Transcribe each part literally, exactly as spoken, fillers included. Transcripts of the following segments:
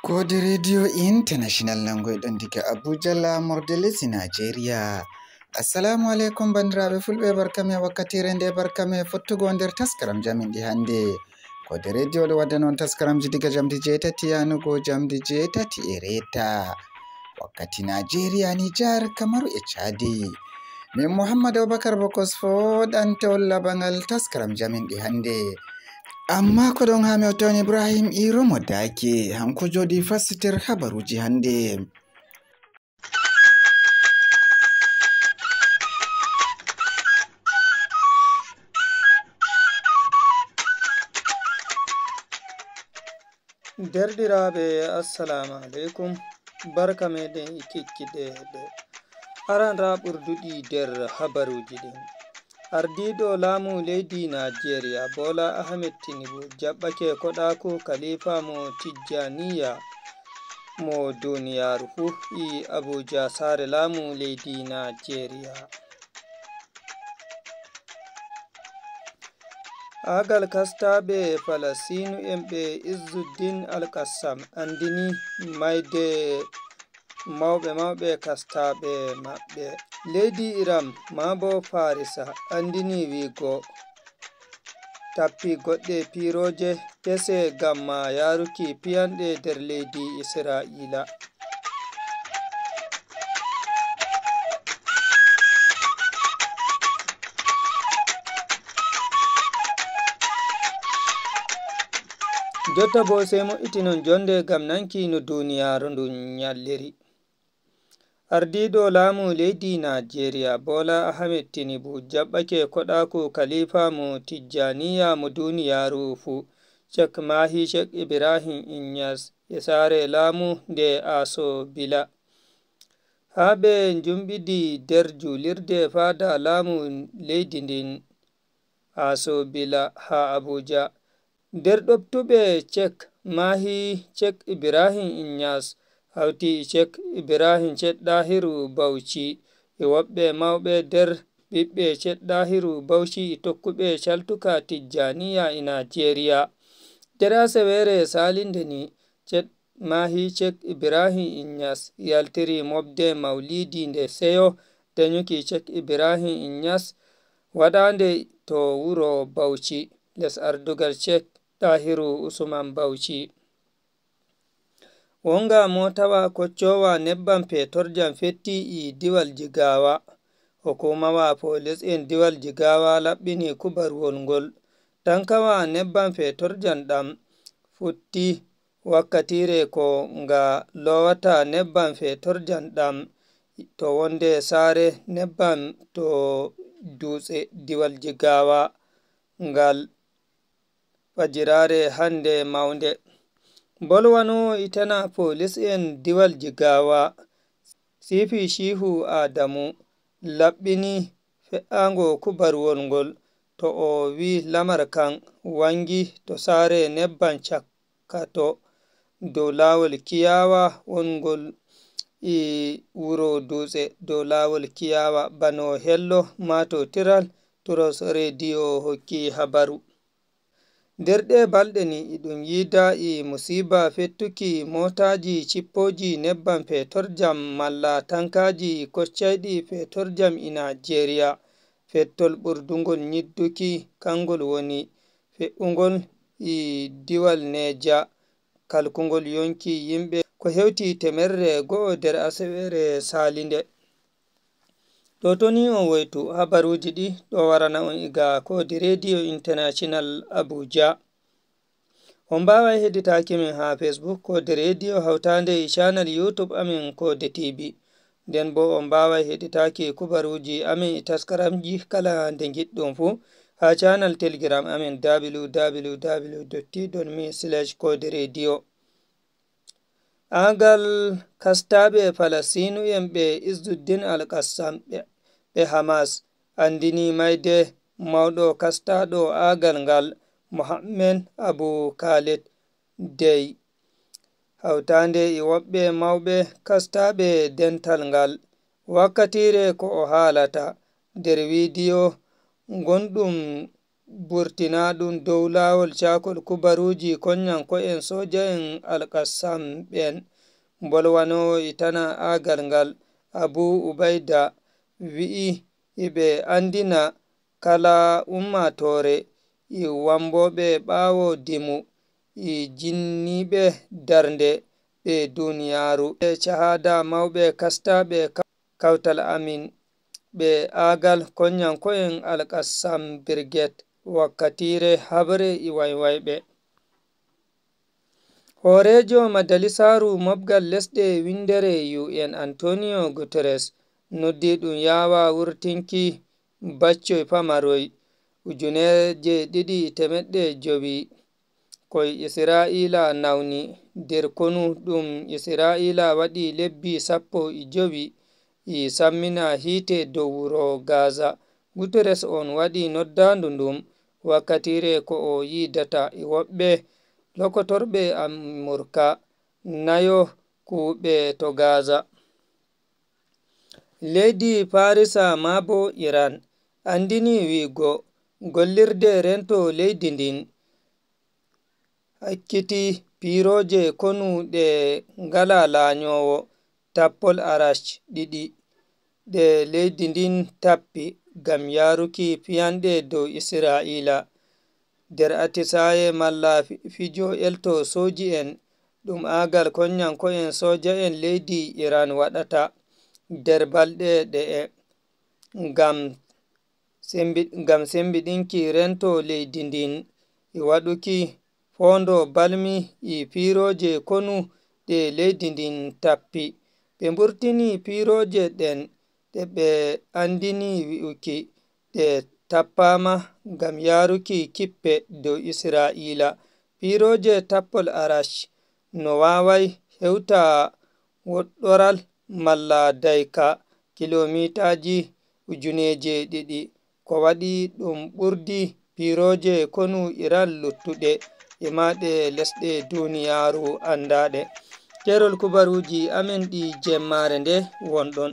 Koode Radio International nangoyɗon diga Abuja, laamorde lesdi Najeriya. Assalamu alaikum, banndiraaɓe fulɓe, barka me wakkatire nde, barka me fottugo nder taskaram jamin ɗi hannde. Koode Radio ɗo wadda non taskaramji diga jamdi jeetati yanugo jamdi jeetati e reeta. Wakkati Najeriya, Nijar, Kamaru e Chadi. Min Muhammad Abubakar Bokos foɗanta on labangal taskaram jamin ɗi hannde. Amma ko ɗon haa mi Otton Ibrahim Iro mo daake, hanko jooɗi fassitir habaruuji hannde. Derɗiraaɓe, assalamu aleykum. Barka meɗen e kikkiɗeede. Aran raa ɓurduɗi nder habaruuji ɗin. Ardiiɗo laamu leydi Najeriya, Bola Ahmed Tinubu, jaɓɓake koɗaaku kalifa mo Tijjaniya mo duniyaaru fuu e Abuja, saare laamu leydi Najeriya. Aagal kastaaɓe Falasiinu'en ɓe Izzuddin Al-Qassam anndini mayde mawɓe mawɓe kastaaɓe maɓɓe. Leydi Iran maa bo Farisa anndini wi'go tappi goɗɗe piirooje kese ngam ma yaaruki piyanɗe nder leydi Isra'iila. Jotta boo, sey mo'itinon jonde ngam nanki no duniyaaru ndun nyalliri. Ardiiɗo laamu leydi Najeriya, Bola Ahmed Tinubu, jaɓɓake koɗaaku kalifa mo Tijjaniya mo duniyaaru fuu, Sheikh Mahi Sheikh Ibrahim Inyas, e saare laamu nde Aso Bila. Haa ɓe njumɓidi nder juulirde faada laamu leydi ndin, Aso Bila haa Abuja. Nder ɗoftuɓe Sheikh Mahi, Sheikh Ibrahim Inyas, hawti Sheikh Ibrahim Sheikh Ɗahiru Bauchi, e woɓɓe mawɓe nder ɓiɓɓe Sheikh Ɗahiru Bauchi e tokkuɓe caltuka Tijjaniya e Najeriya. Nder asaweere saalinde ni, Sheikh Mahi Sheikh Ibrahim Inyas yaltiri mofde mawliidi nde seyo denyuki Sheikh Ibrahim Inyas, waɗaande to wuro Bauchi, les ardugal Sheikh Ɗahiru Usman Bauchi. Wonga mootawa koccoowa nebbam feetorjam fetti e diwal Jigawa. Hukumawa polis'en diwal Jigawa laɓɓini kubaruwol ngol. Tankawa nebbam feetorjam ɗam futti wakkatiire ko nga lowata nebbam feetorjam ɗam to wonde saare nebbam to Dutse, diwal Jigawa, ngal fajiraare hannde mawnde. Bolwanoowo e tana polis'en diwal Jigawa, Sifi Shihu Adamu, laɓɓini fe'aango kubaruwol ngol, to o wi'i lamar kan wangi to saare nebbam cakkato dow laawol Kiyawa wongol e wuro Dutse, dow laawol Kiyawa, bano hello maatotiral Turos Rediyo hokki habaru. Nder ɗee balɗe ni, iɗum yiida e musiiba fettuki mootaaji cippooji nebbam feetorjam malla tankaaji koccayɗi feetorjam e Najeriya. Fettol ɓurdungol nyidduki, kangol woni fe'ungol e diwal Neja, kalkungol yonki yimɓe ko hewti temerre go'o nder asaweere saalinde. Ɗo toni on woytu habaruuji ɗi ɗo warana on iga Koodi Radio International Abuja. On mbaaway heɗitaaki min haa Facebook Koodi Radio hawtaande e channel YouTube amin Koodi T V. Nden boo on mbaaway heɗitaaki kubaruuji amin e taskaramji kala nde ngiɗɗon fuu haa channel Telegram amin, W W W dot T dot me slash Koodi Radio. Aagal kastaaɓe Falasiinu'en ɓe Izzuddin Al-Qassam ɓe, ɓe Hamas anndini mayde mawɗo kastaaɗo aagal ngal, Mohammed Abu Khaled Dey, hawtaande e woɓɓe mawɓe kastaaɓe dental ngal, wakkatiire ko o haalata nder wiidiyo ngonɗum Burtinaaɗum dow laawol caakol kubaruuji konyanko'en sooja'en Alkassam ɓen, bolwanoowo e tana aagal ngal, Abuu Ubayda, wi'i, hiɓe anndina kala ummaatoore, e wambooɓe ɓaawo dimu, e jinniiɓe darnde ɓe duuniyaaru, e cahaada mawɓe kastaaɓe ka-, kawtal amin, ɓe aagal konyanko'en Alkassam Birget wakkatiire haɓre e waywayɓe. Hooreejo Majalisaaru Mobgal Lesɗe Winndere U N, Antonio Guterres, noddi ɗum yaawa wurtinki baccoy pamaroy ujuneeje ɗiɗi e teemeɗɗe jowi koy Israa'iila nawni. Der konu ɗum Israa'iila waɗi lebbi sappo e jowi e sammina hiite dow wuro Gaza. Guterres on waɗi noddaandu ndun wakkatiire ko o yiidata e woɓɓe lokotorɓe Amurka nayo kuuɓe to Gaza. Leydi Farisa maa bo Iran anndini wi'ugo gollirde rento leydi ndin hakkiti piirooje konu ɗe ngalaa laanyoowo, tappol Arash ɗiɗi, ɗe leydi ndin tappi ngam yaaruki piyanɗe dow Israa'iila. Der atisaaye malla fi-, fijo elto sooji'en ɗum aagal konyanko'en sooja'en leydi Iran waɗata der balɗe ɗe'e ngam sembi-, ngam sembiɗinki rento leydi ndin e waɗuki foondo balmi e piirooje konu ɗe leydi ndin tappi. Ɓe mburtini piirooje ɗen ɗe ɓe anndini wi'uki ɗe tappaama ngam yaaruki kippe dow Israa'iila. Piirooje tappol Arash no waaway hewta woɗɗoral malla dayka kilomitaaji ujuneeje ɗiɗi. Ko waɗi ɗum ɓurdi piirooje konu Iran luttuɗe e maa ɗe lesɗe duuniyaaru anndaaɗe. Keerol kubaruuji amen ɗi jemmaare nde wonɗon.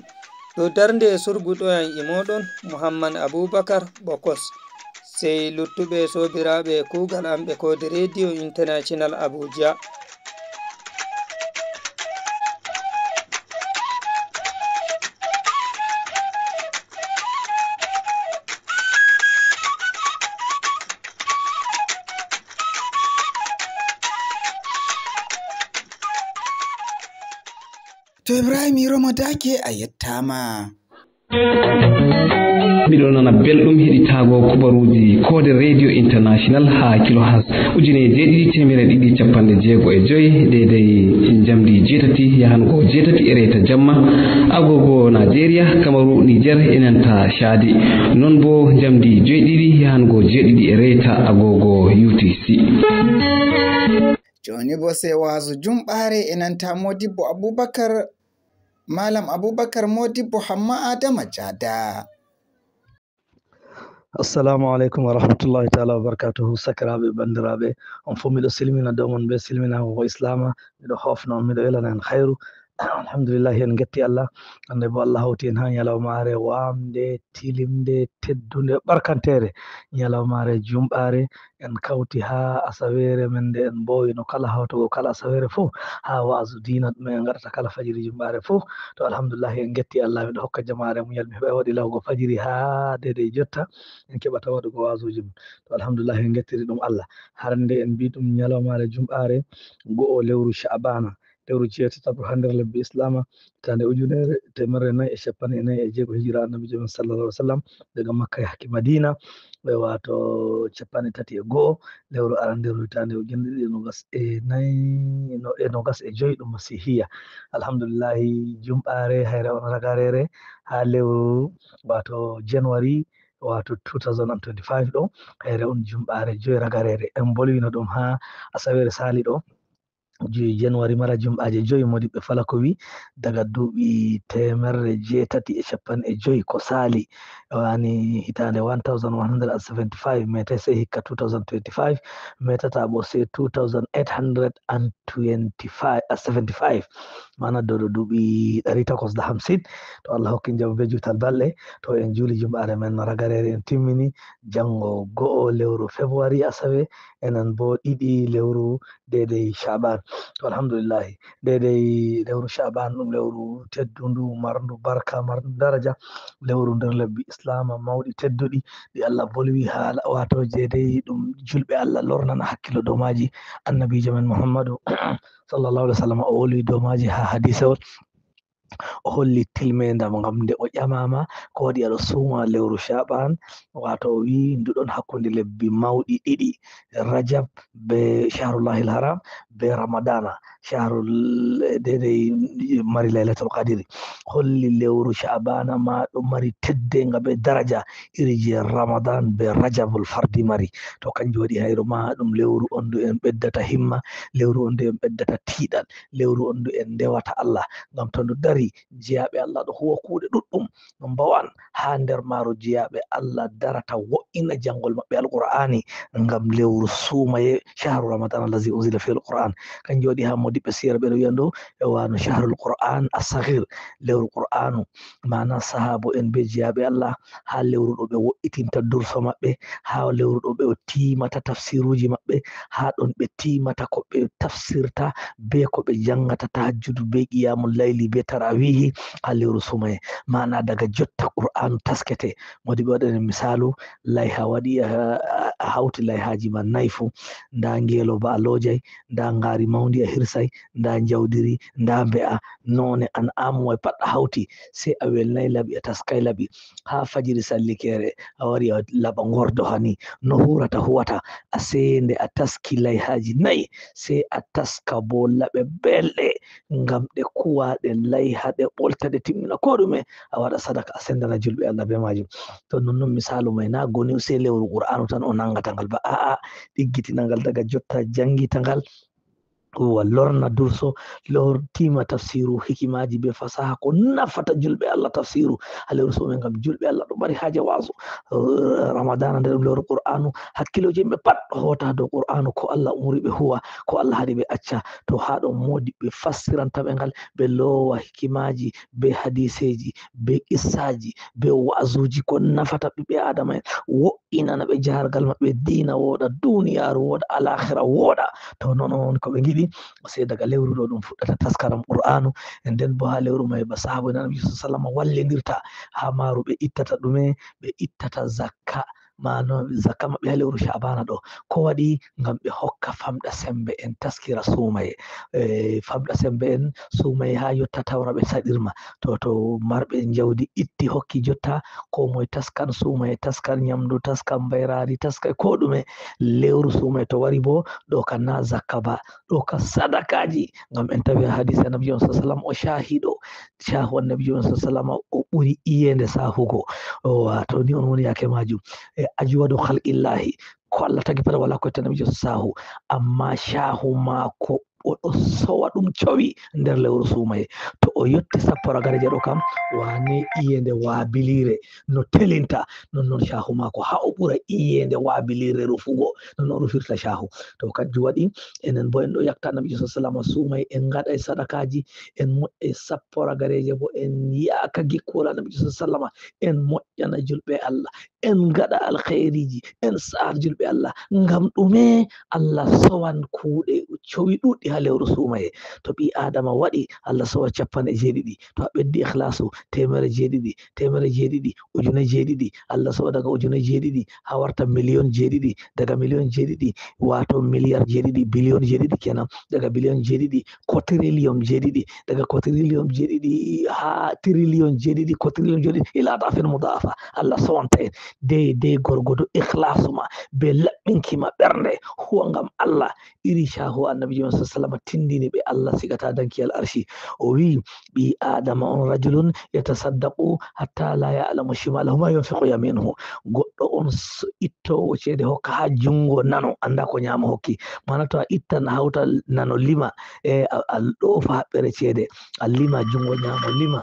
Dow darnde surguɗo en e mooɗon, Muhammad Abubakar Bokos. Sey luttuɓe soobiraaɓe kuugal am ɓe koode Radio International Abuja. To Ibrahim Yero Madake, a yettaama. Miɗo nana belɗum heɗitaago kubaruuji koode Radio International haa kilohertz ujine jeeɗiɗi teemedere ɗiɗi e capanɗe jeego e joy, deydey njamdi jeetati yahango jeetati e reeta jamma, agogo Nigeria, Kamaru, Niger e nanta Chadi. Non bo njamdi joyɗiɗi yahango jeeɗiɗi e reeta agogo U T C. Jooni bo sey waazu Jumɓaare e nanta Modibbo Abubakar, Malam Abubakar Modibbo Hamma Adama Jada. Assalamu aleykum wa rahmatullahi taala wa barakatuhu. Sakiraaɓe, banndiraaɓe, on fof miɗo silmina dow mon be silminaango ko Islaama. Miɗo hoofna on, miɗo welana en hayru. Alhamdulillahi, en ngetti Allah. Hannde bo Allah hawti en haa ñalawmaare waamnde, tilimnde, teddunde, barkanteere. Ñalawmaare Jumɓaare, en kawti haa asaweere men nde en mboowino kala hawtugol kala asaweere fof, haa waazu diina ɗum en ngaɗata kala fajiri Jumɓaare fof. To alhamdulillahi, en ngetti Allah, miɗo hokka jamaare muñal, mi heɓa waɗi lahugo fajiri haa deydey jotta, en keɓata waɗugo waazuuji mum. To alhamdulillahi, en ngettiri ɗum Allah. Hannde en mbii ɗum ñalawmaare Jumɓaare, go'o lewru Sha'baana, lewru jeetataɓru haa nder lebbi Islaama, hitaande ujunere teemerre nayi e cappanɗe nayi e jeego hijira Annabiijo men sallallahu alaihi wasallam, daga Makka yahki Madiina, e waato cappanɗe tati e go'o, lewru arandeeru hitaande ujunere ɗiɗi e nogas e nayi, no-, e nogas e joy ɗum Masiihiya. Alhamdulillahi, Jumɓaare, hayre on ragareere haa lewru, waato January, waato two thousand and twenty-five ɗo, hayre on Jumɓaare joy ragareere. En mbolwino ɗum haa asaweere saali ɗo. Juy januwari mara jumɓaaje joyi, modiɓɓe falako wi daga duuɓi teemerre jeetati e capanɗe joyi ko saali, wani hitaande one thousand one hundred and seventy-five mete, sey hikka two thousand twenty-five metata bo sey two thousand eight hundred and twenty-five a seventy-five, mana dow ɗo duuɓi ɗari takwas da hamsin. To Allah hokkin jamu be juutal balɗe, to en juuli jumɓaare men ragareere, en timmini janngo go'o lewru februari asawe, enen bo ɗiɗi lewru deydey Shaban. To alhamdulillahi, deydey lewru Shaban ɗum lewru teddundu, marndu barka, marndu daraja, lewru nder lebbi Islama mawɗi tedduɗi ɗi Allah bolwi haala, wato deydey ɗum julɓe Allah lornana hakkilo dow maaji. Annabiijo men Muhammadu sallallahu alaihi wasallam o wolwi dow maaji ha hadisewol. O holli tilmeendam ngam nde o ƴamama ko waɗi aɗo suuma lewru Shaban, wato o wi ndu ɗon hakkunde lebbi mawɗi ɗiɗi, Rajab be Shahrullahil Haram be Ramadana, shahrul deydey mari Lailatul Qadiri. Holli lewru Shabana ma ɗo mari teddenga be daraja iri je Ramadan be Rajabul Fardi mari. To kanjum waɗi hayru ma ɗum lewru on ndu en ɓeddata himma, lewru on ndu en ɓeddata tiiɗal, lewru on ndu en ndewata Allah. Ngam to ndu dari, jeyaaɓe Allah ɗo huwa kuuɗe ɗuɗɗum no mbawan ha nder maaru jeyaaɓe Allah darata wo'ina janngol maɓɓe Alqur'ani ngam lewru suumaye, shahru Ramadan allazi unzila fihi Alqur'an. Kanjum waɗi ha modiɓɓe sira ɓe ɗo wi'a ndu e wano shahrul Qur'an as-saghir, lewru Qur'anu, mana sahabo en be jeyaaɓe Allah ha lewru ɗo ɓe wo'itinta durso maɓɓe, ha lewru ɗo ɓe tiimata tafsiruji maɓɓe, ha ɗon ɓe tiimata ko ɓe tafsirta be ko ɓe janngata tahajjudu be qiyamul layli be tarawihi ha lewru sumaye. Mana daga jotta Qur'anu taskete. Modiɓɓe waɗanen misalu, layha waɗi a, a, a hawti layhaji ma nayi fu, nda ngeloba a lojay, nda ngari mawndi a hirsay, nda njawdiri, nda mbe'a, none an amuway pat a hawti, sey a welnay laɓi, a taskay laɓi. Ha fajiri sallikere a wari a laɓa ngordo hani, no hurata huwata, a sey nde a taski layhaji nayi, sey a taska bo laɓe belɗe, ngam ɗe kuwa, ɗe layha, ɗe ɓolta, ɗe timmina ko ɗume, a waɗa sadaka, a sendana julɓe Allah be majum. To nonnon misalu mai na goni sey lewru Qur'anu tan o nangata ngal ba, a'a, ɗiggitina ngal daga jotta, jangita ngal, wa lorna durso, lor tima tafsiru hikimaji be fasaha ko nafata julɓe Allah tafsiru ha lewru sumaye, ngam julɓe Allah ɗo mari haja wazu. Eh, Ramadana nder ɗum lewru Qur'anu, hakkiloji yimɓe pat ɗo hota dow Qur'anu, ko Allah umri ɓe huwa, ko Allah haɗi ɓe acca. To ha ɗon modiɓɓe fassiranta ɓe ngal, ɓe lowa hikimaji be hadiseji be qissaji be wa'azuji ko nafata ɓiɓɓe Adama en, wo'inana ɓe jahargal maɓɓe, diina wooɗa, duniyaru wooɗa, alakhira wooɗa. To non on ko ɓe ngiɗi, sey daga lewru ɗo ɗum fuɗɗata taskaram Qur'anu. E nden bo ha lewru mai ba sahabo en Annabi sallallahu alaihi wasallam wallindirta ha maru, ɓe ittata ɗume, ɓe ittata zakka. Mano zakka maɓɓe ha lewru Shabana ɗo. Ko waɗi? Ngam ɓe hokka famɗa sembe en taskira sumaye. E, famɗa sembe en sumaye ha yotta tawra ɓe saɗirma. To, to marɓe jawdi itti hokki jotta, ko moye taskan sumaye, taskan nyamdu, taskan bayrari, taskan ko ɗume. Lewru sumaye to wari bo, ɗo kan na zakka ba, ɗo kan sadakaji. Ngam en tawi ha hadisi Annabi on sallallahu alaihi wasallam o shahiɗo. Shahu Annabi on sallallahu alaihi wasallam o ɓuri iyende sahugo. O, wato ni on woni yake majum. E ajwadu khalqillahi. Ko Allah tagi pat wala ko itta Annabi on sahu. Amma shahu mako o ɗo sowa ɗum cowi nder lewru sumaye. To o yotti sappo ragareje ɗo kam, wane iyende wabilire no telinta, non non shahu mako ha o ɓura iyende wabilire rufugo, non o rufirta shahu. To kanjum waɗi enen bo en ɗo yakta Annabi sallallahu alaihi wasallam sumaye, en ngaɗay sadakaji, en moƴƴay sappo ragareje bo, en yaka gikkol Annabi sallallahu alaihi wasallam, en moƴƴana julɓe Allah, en ngaɗa alkhairiji, en sa'ar julɓe Allah. Ngam ɗume? Allah sowan kuuɗe cowi ɗuɗɗi ha lewru sumaye. To ɓi Adama waɗi, Allah sowa capanɗe jeeɗiɗi. To a ɓeddi ikhlasu, teemere jeeɗiɗi, teemere jeeɗiɗi, ujune jeeɗiɗi, Allah sowa daga ujune jeeɗiɗi ha warta miliyon jeeɗiɗi, daga miliyon jeeɗiɗi wato miliyar jeeɗiɗi, biliyon jeeɗiɗi kenan, daga biliyon jeeɗiɗi quadrillion jeeɗiɗi, daga quadrillion jeeɗiɗi ha trillion jeeɗiɗi, quadrillion jeeɗiɗi, ila adafin mudaafa. Allah sowanta en dey dey gorgodo ikhlasu ma be laɓɓinki ma ɓernde, huwa ngam Allah. Iri shahu Annabijo men sallallahu alaihi wasallam tindini ɓe Allah sigata danki al arshi. O wi, ɓii Aadama on, rajulun yatasaddaqu hatta la ya'lamu shimalahu ma yunfiqu yaminuhu. Goɗɗo on s-, ittoowo ceede hokka haa junngo nano, annda ko ñaamo hokki. Maana to a ittan, a hawta nano lima, e a, a ɗoofa haɓɓere ceede, a lima junngo ñaamo lima.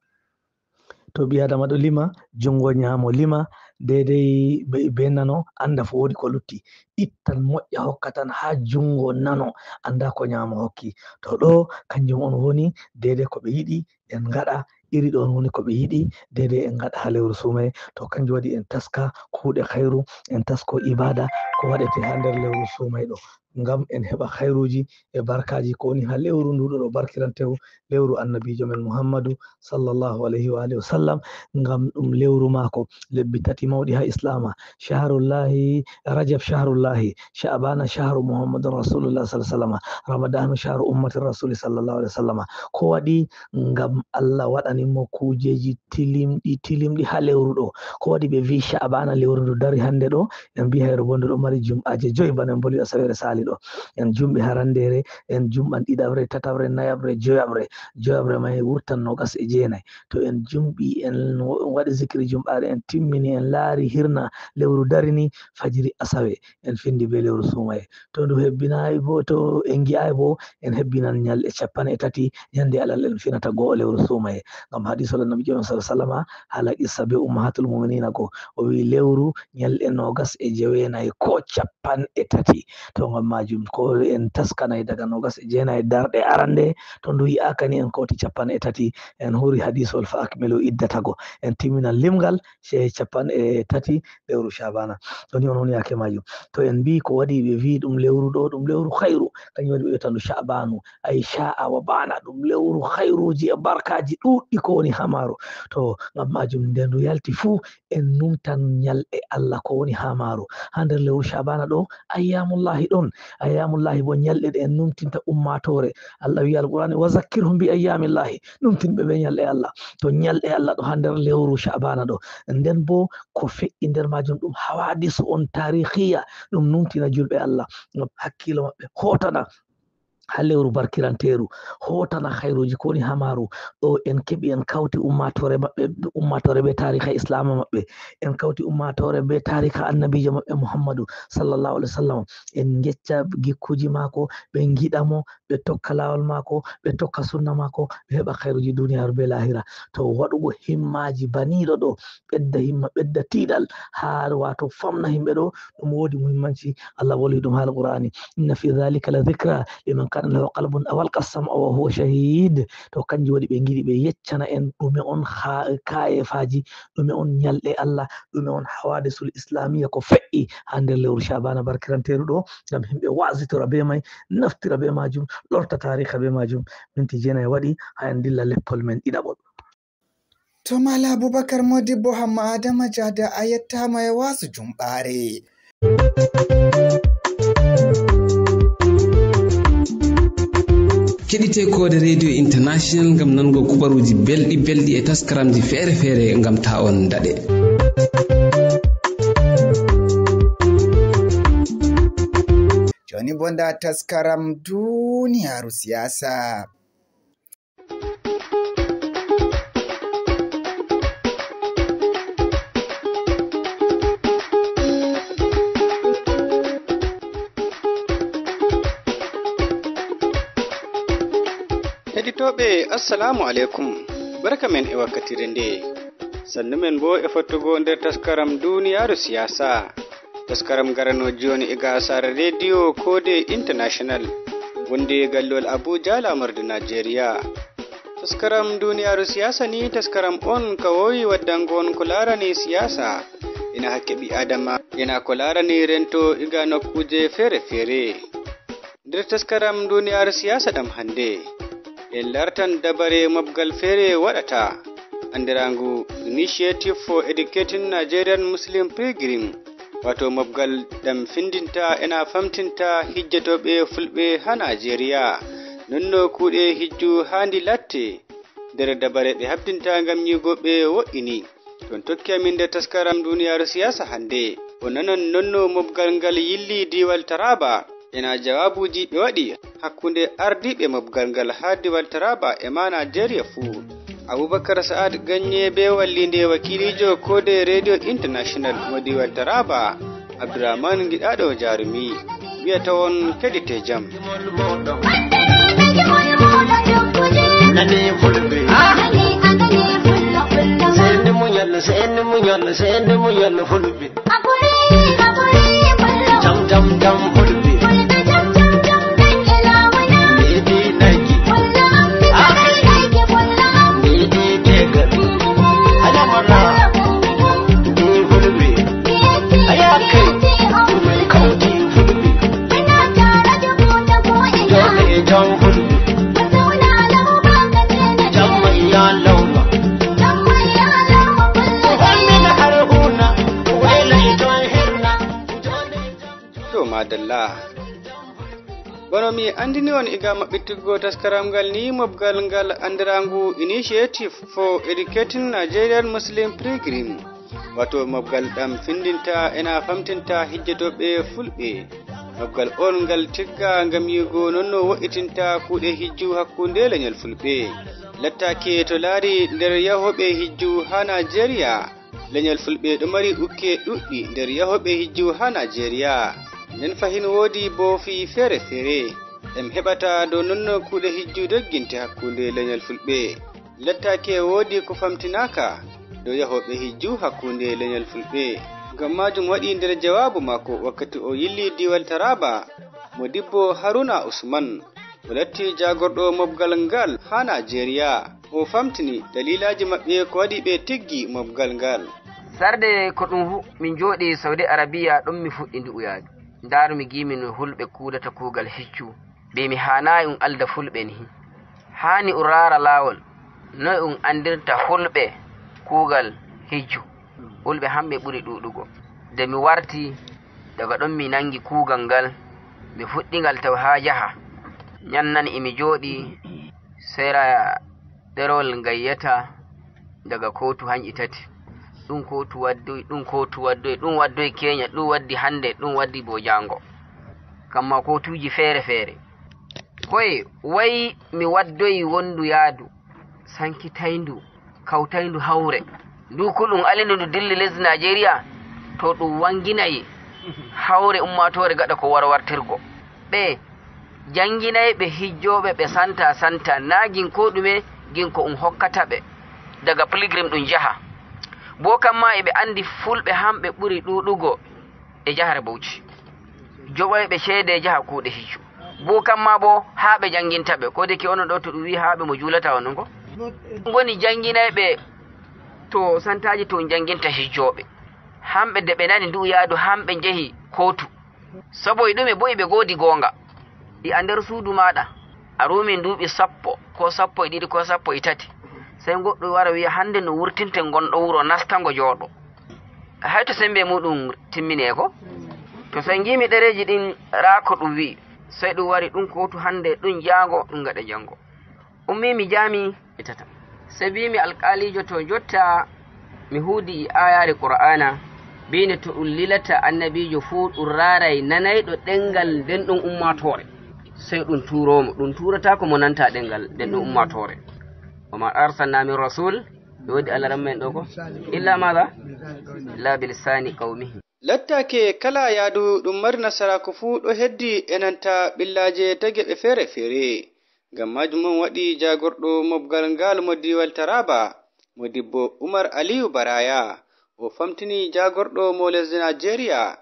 To ɓii Aadama ɗo lima, junngo ñaamo lima, deedey be, be nano, annda fo woodi ko lutti. Ittan moƴƴa hokka tan haa junngo nano, annda ko ñaamo hokki. To ɗo, kanjum on woni deedey ko ɓe yiɗi, en ngaɗa, iri ɗon woni ko ɓe yiɗi, deedey en ngaɗa haa lewru suumay. To kanjum waɗi en taska kuuɗe khayru, en tasko ibaada ko waɗete haa nder lewru suumay ɗo. Ngam en heɓa khayruuji e barkaaji ko woni haa lewru ndu ɗo barkirantewu, lewru annabiijo men Muhammadu sallallahu alayhi wa alihi wa sallam, ngam ɗum lewru maako. Lebbi tati mawɗi haa Islaama. Shahrullahi, Rajab shahrullahi, Sha'bana shahru Muhammadun Rasulullah sallallahu alayhi wa sallam, Ramadanu shahru ummati Rasuli sallallahu alayhi wa sallam. Ko waɗi? Ngam Allah waɗani mo kuujeeji tilimɗi, tilimɗi haa lewru ɗo. Ko waɗi ɓe vi'i Sha'bana lewru ndu dari hannde ɗo? En mbi'i hayru bo ndu ɗo mari jum'aaje joy, bana en mboli asaweere saali ɗo. En jumɓi harandeere, en jumɓan ɗiɗaɓre, tataɓre, nayaɓre, joyaɓre. Joyaɓre may wurtan noogas e jeenay. To en jumɓi, en wa-, waɗi zikri jumɓaare, en timmini, en laari hirna lewru darini, fajiri asawe, en findi be lewru suumaye. To ndu hebbinaay bo, to en ngi'aay bo, en hebbinan ñalɗe cappanɗe tati, ñande alal en finata go'o lewru suumaye. Ngam hadiisu Annabi Joomi sallallahu alayhi wa sallama, haala qissa be Ummahatul Mu'minina go, o wi'i lewru ñalɗe noogas e joweenayi ko cappanɗe tati. To ngam maajum, ko en taskanay daga noogas e jeenayi darɗe arande, to ndu yi'aaka ni en kawti cappanɗe tati, en huri hadiisol fa akmilu iddata go. En timminan limgal, ce cappanɗe tati lewru Shaabana. Ɗoni on woni yaake maajum. To en mbi'i ko waɗi ɓe mbi'i ɗum lewru ɗo, ɗum lewru khayru, kanjum waɗi ɓe wi'ata ndu Shaabanu, ay sha'a wa bana, ɗum lewru khayruuji e barkaaji ɗuuɗɗi ko woni haa maaru. To ngam maajum nde ndu yalti fuu, en numtan ñalɗe Allah ko woni haa maaru. Haa nder lewru Shaabana ɗo, ayyaamullahi ɗon. Ayyaamullahi bo ñalɗe ɗe en numtinta ummaatoore. Allah wi'i Alqur'aani, "Wa zakkirhum bi ayyaamillahi." Numtin ɓe be ñalɗe Allah. To ñalɗe Allah ɗo haa nder lewru Shaabana ɗo. Nden bo ko fe'i nder maajum ɗum hawaadisu on taarihiya, ɗum numtina julɓe Allah. Ngam hakkiilo maɓɓe hootana haa lewru barkiranteeru, hootana khayruuji ko woni haa maaru. Ɗo en keɓi, en kawti ummaatoore maɓɓe, ummaatoore be taariha Islaama maɓɓe. En kawti ummaatoore be taariha Annabiijo maɓɓe Muhammadu sallallahu alaihi wasallam. En ngecca gikkuuji maako, ɓe ngiɗa mo, ɓe tokka laawol maako, ɓe tokka sunna maako, ɓe heɓa khayruuji duniyaaru be laahira. To waɗugo himmaaji baniiɗo ɗo, ɓedda himma, ɓedda tiiɗal, haa waato famna himɓe ɗo, ɗum woodi muhimmanci. Allah woli ɗum haa Alqur'aani, "Inna fi dhalika la dhikra liman kana lahu qalbun aw alqa sam'a wa huwa shahid." To kanjum waɗi ɓe ngiɗi ɓe yeccana en ɗume on haa, kayeefaaji, ɗume on ñalɗe Allah, ɗume on hawaadisul islaamiya ko fe'i haa nder lewru Shaabana barkiranteeru ɗo, ngam himɓe wa'azitora be may, naftira be maajum, lorta taariha be maajum. Minti jeenayi waɗi haa en ndilla leppol men ɗiɗaɓol. To Maala Abubakar Modibbo Hamma Adama Jada, a yettaama e waasu Jumɓaare. Keɗite Koode Radio International ngam nanugo kubaruuji belɗi belɗi e taskaramji feere feere ngam ta on daɗe. Jooni bo ndaa taskaram Duniyaaru Siyaasa. Heɗitooɓe, assalamu aleykum. Barka men e wakkatire nde. Sannu men bo e fottugo nder taskaram Duniyaaru Siyaasa. Taskaram garano jooni e gasaare Radio Koode International, wonde e gallol Abuja, laamorde Najeriya. Taskaram Duniyaaru Siyaasa ni taskaram on ka wowi waddango on ko laarani siyaasa, ena hakke ɓi Adama, ena ko laarani rento iga nokkuuje feere feere. Nder taskaram Duniyaaru Siyaasa ɗam hannde, en lartan dabare mobgal feere waɗata, anndiraangu Initiative for Educating Nigerian Muslim Pilgrim, waato mobgal ɗam findinta ena famtinta hijjatooɓe Fulɓe haa Najeriya, nonno kuuɗe hijju haandi latte. Nder dabare ɓe habdinta ngam ñiigo ɓe woɗɗini. Ton tokki amin nder taskaram Duniyaaru Siyaasa hannde. O nanan nonno mobgal ngal yilli diiwal Taraba. Ena jawaabuuji ɓe waɗi hakkunde ardiiɓe mobgal ngal haa diwal Taraba e ma Najeriya fuu. Abubakar Sa'ad Ganye be walliinde wakiiliijo koode Radio International mo diwal Taraba, Abdurrahman Giɗaaɗo Jarumi, wiyata on keɗite jam. Nane fulɓe. Sende muñal, sende muñal, sende muñal fulɓe. Jam, jam, jam fulɓe. Midi nagi. Midi tegal. Alamana. Ndi fulɓe. Ayake. Kauti fulɓe. Jam, jam fulɓe. Jam ya lauma. Ko holmina har una. Wela ito hirna. To, madalla. Bano mi anndini on iga maɓɓituggo taskaram ngal ni, mobgal ngal anndiraangu Initiative for Educating Nigerian Muslim Pilgrim, wato mobgal ɗam findinta ena famtinta hijjotooɓe fulɓe. Mobgal on ngal tigga ngam yi'ugo non no wo'itinta kuuɗe hijju hakkunde leñol fulɓe. Lattaake to laari nder yahooɓe hijju haa Najeriya, leñol fulɓe ɗo mari ukke ɗuɗɗi nder yahooɓe hijju haa Najeriya. Nden fahin woodi boofi feere-feere ɗem heɓata dow nonno kuuɗe hijju dogginte hakkunde leñol fulɓe. Lattaake woodi ko famtinaaka dow yahooɓe hijju hakkunde leñol fulɓe. Ngam maajum waɗi nder jawaabu maako wakkati o yilli diwal Taraba, mo dibbo Haruna Usman, o latti jaagorɗo mobgal ngal haa Najeriya. O famtini daliilaaji maɓɓe ko waɗi ɓe tiggi mobgal ngal. Sarde ko ɗum hu-, min njooɗi Saudi Arabia, ɗum mi fuɗɗi ndu'uyaadu. Ndaarumi giimi no hulɓe kuudata kuugal hijju. Mbiimi haanaayi um alda fulɓe ni. Haani um raara laawol, noy um anndirta hulɓe kuugal hijju. Hulɓe hamɓe ɓuri ɗuuɗugo. Nde mi warti, daga ɗon mi nanngi kuugal ngal, mi fuɗɗi ngal taw haa jaha. Ñannani emi jooɗi, sera ɗerewol ngayyata daga kootu hanƴi tati. Ɗum kootu waddoy, ɗum kootu waddoy, ɗum waddoy keenya, ɗum waddi hannde, ɗum waddi bo jaango. Kamma kootuuji feere-feere. Koye, way mi waddoyi wondu yaadu, sankitayndu, kawtayndu hawre. Ndu ko ɗum alindu ndu dilli lesdi Najeriya, to ɗum wanginay hawre ummaatoore gaɗa ko warwartirgo. Ɓe jannginayɓe hijjooɓe ɓe santa santa, naa gin ko ɗume, gin ko um hokkata ɓe daga pilgrim ɗum jaha. Bo kamma eɓe anndi fulɓe hamɓe ɓuri ɗuuɗugo e jahare Bauchi. Joɓoyɓe ceede jaha kuuɗe hijju. Bo kamma bo haa ɓe jannginta ɓe. Ko deke onon ɗo to ɗum wi'i haa ɓe mo juulata onon ko? Ngoni jannginayɓe to santaaji to jannginta hijjooɓe. Hamɓe de ɓe nani ndu'u yaadu hamɓe njehi kootu. Sabu e ɗume bo eɓe goodi goonga. I a nder suudu maaɗa, a ruumi duuɓi sappo, ko sappo e ɗiɗi, ko sappo e tati. Sey goɗɗo wara wi'a, "Hannde no wurtinte ngonɗo wuro, nasta ngo jooɗo." Hay to sembe muɗum timmine ko? To sey ngiimi ɗereeji ɗin, raa ko ɗum wi'i. Sey ɗum wari, ɗum kootu hannde, ɗum jaango, ɗum gaɗa janngo. Ummi mi jaami e tata. Sey mbiimi alƙaaliijo to jotta mi huudi e aayaare Qur'aana, biine to ɗum lilata annabiijo fuu ɗum raaray nanayɗo ɗemngal nden ɗon ummaatoore. Sey ɗum tuuroo mo, ɗum tuurataako mo nanta ɗemngal nden ɗon ummaatoore. Wa ma arsalna min rasul, ɓe woodi alaramma en ɗo ko? Illa maada? Illa bilisaani qawmihi. Lattaake kala yaadu ɗum mari nasaraaku fuu ɗo heddi e nanta ɓillaaje tageɓe feere-feere. Ngam maajum on waɗi jaagorɗo mobgal ngal mo diiwal Taraaba, mo dibbo Umar Aliyu Baraya. O famtini jaagorɗo mo lesdi Najeriya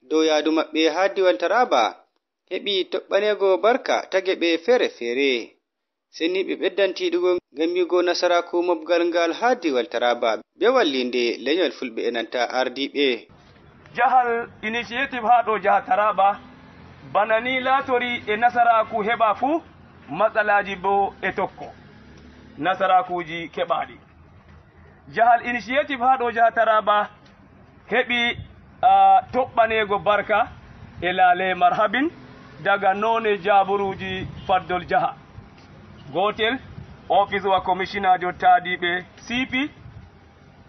dow yaadu maɓɓe haa diiwal Taraaba, heɓi toɓɓaneego barka tageɓe feere-feere. Seni ɓe ɓeddan tiiɗugo ngam yi'ugo nasaraaku mobgal ngal haa diiwal Taraaba, be walliinde leñol Fulɓe e nanta ardiiɓe. Jahal initiative haa ɗo jaha Taraaba, bana ni laatori e nasaraaku heɓa fuu, matsalaaji boo e tokko. Nasaraakuuji keɓaaɗi. Jahal initiative haa ɗo jaha Taraaba heɓi, ah, toɓɓaneego barka e laale marhabin daga noone jaaburuuji faddol jaha. Gootel, ofis wa komishinaajo taadiiɓe C P.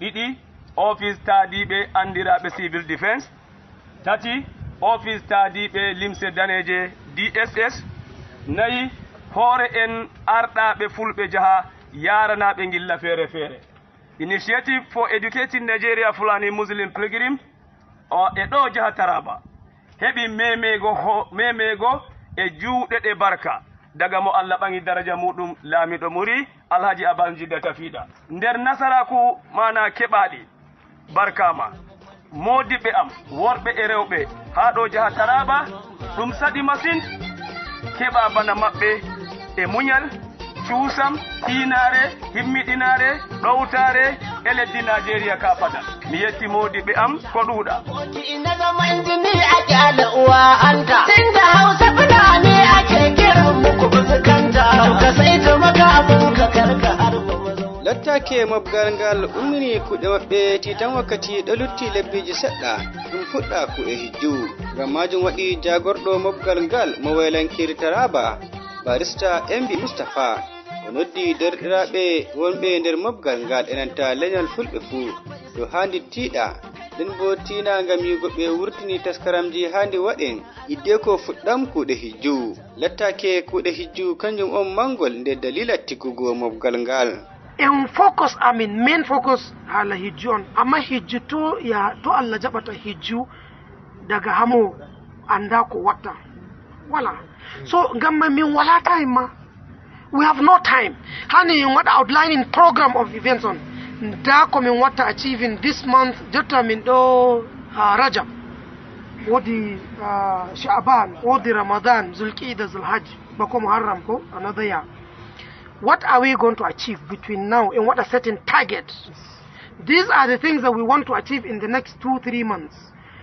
Ɗiɗi, ofis taadiiɓe anndiraaɓe civil defense. Tati, Office taadiiɓe limse daneeje, D S S, nayi hoore en arɗaaɓe fulɓe jaha yaaranaaɓe ngilla feere feere. Initiative for Educating Nigeria Fulani Muslim Pilgrim o e ɗo jaha Taraba heɓi memeego ho-, memeego e juuɗe ɗe barka daga mo Allah ɓaŋi daraja muɗum, laamiɗo muri, Alhaji Abanjida Tafiɗa. Nder nasaraaku maana keɓaaɗi, barkaama. Moodibɓe am, worɓe e rewɓe, haa ɗo jaha Taraba, ɗum saɗi masin. Keɓa bana maɓɓe e munyal, cuusam, tiinaare, himmiɗinaare, ɗowtaare e leddi Najeriya ka fadal. Mi yetti moodibɓe am ko ɗuuɗa. Ina zaman jini ake ala uwa anta. Tunda Hausa Fulani ake kiran mu ku fuskanta. Ka sai ta maka abin ka karka harba mazo. Lattaake mobgal ngal ummini kuuɗe maɓɓe tiitan wakkati ɗo lutti lebbiiji seɗɗa, ɗum fuɗɗa kuuɗe hijju. Ngam maajum waɗi jaagorɗo mobgal ngal mo waylankiri Taraba, barista M B Mustapha, o noddi derɗiraaɓe wonɓe nder mobgal ngal e nanta leñol fulɓe fuu, dow haa ndi tiiɗa, nden boo tiina ngam yi'ugo ɓe wurtini taskaramji haa ndi waɗen, yiɗde ko fuɗɗam kuuɗe hijju. Lattaake kuuɗe hijju kanjum on mangol nder daliila tiggugo mobgal ngal. En focus amin, main focus haala hijju on. Amma hijju to ya, to Allah jaɓata hijju daga hamo anda ko watta. Wala. So, ngam man min wala time ma. We have no time. Hani en waɗa outlining program of events on. Nda ko min watta achieving this month, jotta min ɗo, ah, Rajab. Wodi, ah, Sha'ban, wodi Ramadan, Zulqa'da, Zulhajj, bako Muharram ko another year. What are we going to achieve between now and what are certain targets? These are the things that we want to achieve in the next two, three months.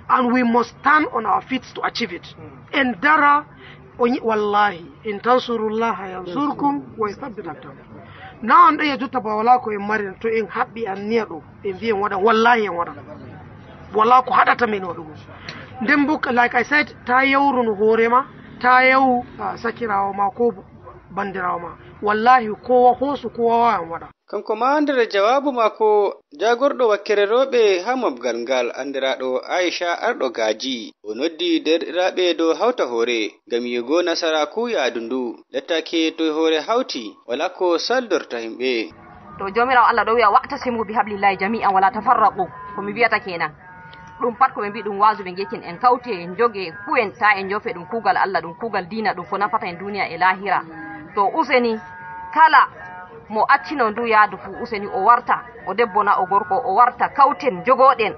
And we must stand on our feet to achieve it. En dara, o yi-, wallahi, in tansurullaha yansurkum wa yuthabbit aqdamakum. Na on ɗaya jutta ba wala ko en mari to en haɓɓi anniya ɗo, en mbi en waɗa, wallahi en waɗa. Wala ko haɗata min waɗugo. Nden bo, like I said, ta yawru no hoore ma, ta yawu, ah, sakiraawo ma ko bandiraawo ma. Wallahi kowa hoosu, kowa wawan waɗa. Kanko maa nder jawaabu maako, jaagorɗo wakkere rewɓe haa mobgal ngal, anndiraaɗo Aisha Arɗo Gaaji, o noddi deerɗiraaɓe dow hawta hoore ngam yi'ugo nasaraaku yaadu ndu. Lattaake to hoore hawti, walaa ko saldorta yimɓe. To Joomiraawo Allah ɗo wi'a, "Wa'tasimu bi hablillahi jami'an wala tafarraqu." Ko mi wi'ata kenan. Ɗum pat ko ɓe mbi'i ɗum waazu, ɓe ngeccen en kawte, en njoge, kuwen, ta en njoofe ɗum kuugal Allah, ɗum kuugal diina, ɗum ko nafata en duniya e laahira. To useni, kala mo accino ndu yaadu fuu, useni o warta, o debbo na o gorko, o warta, kawten, njogoɗen,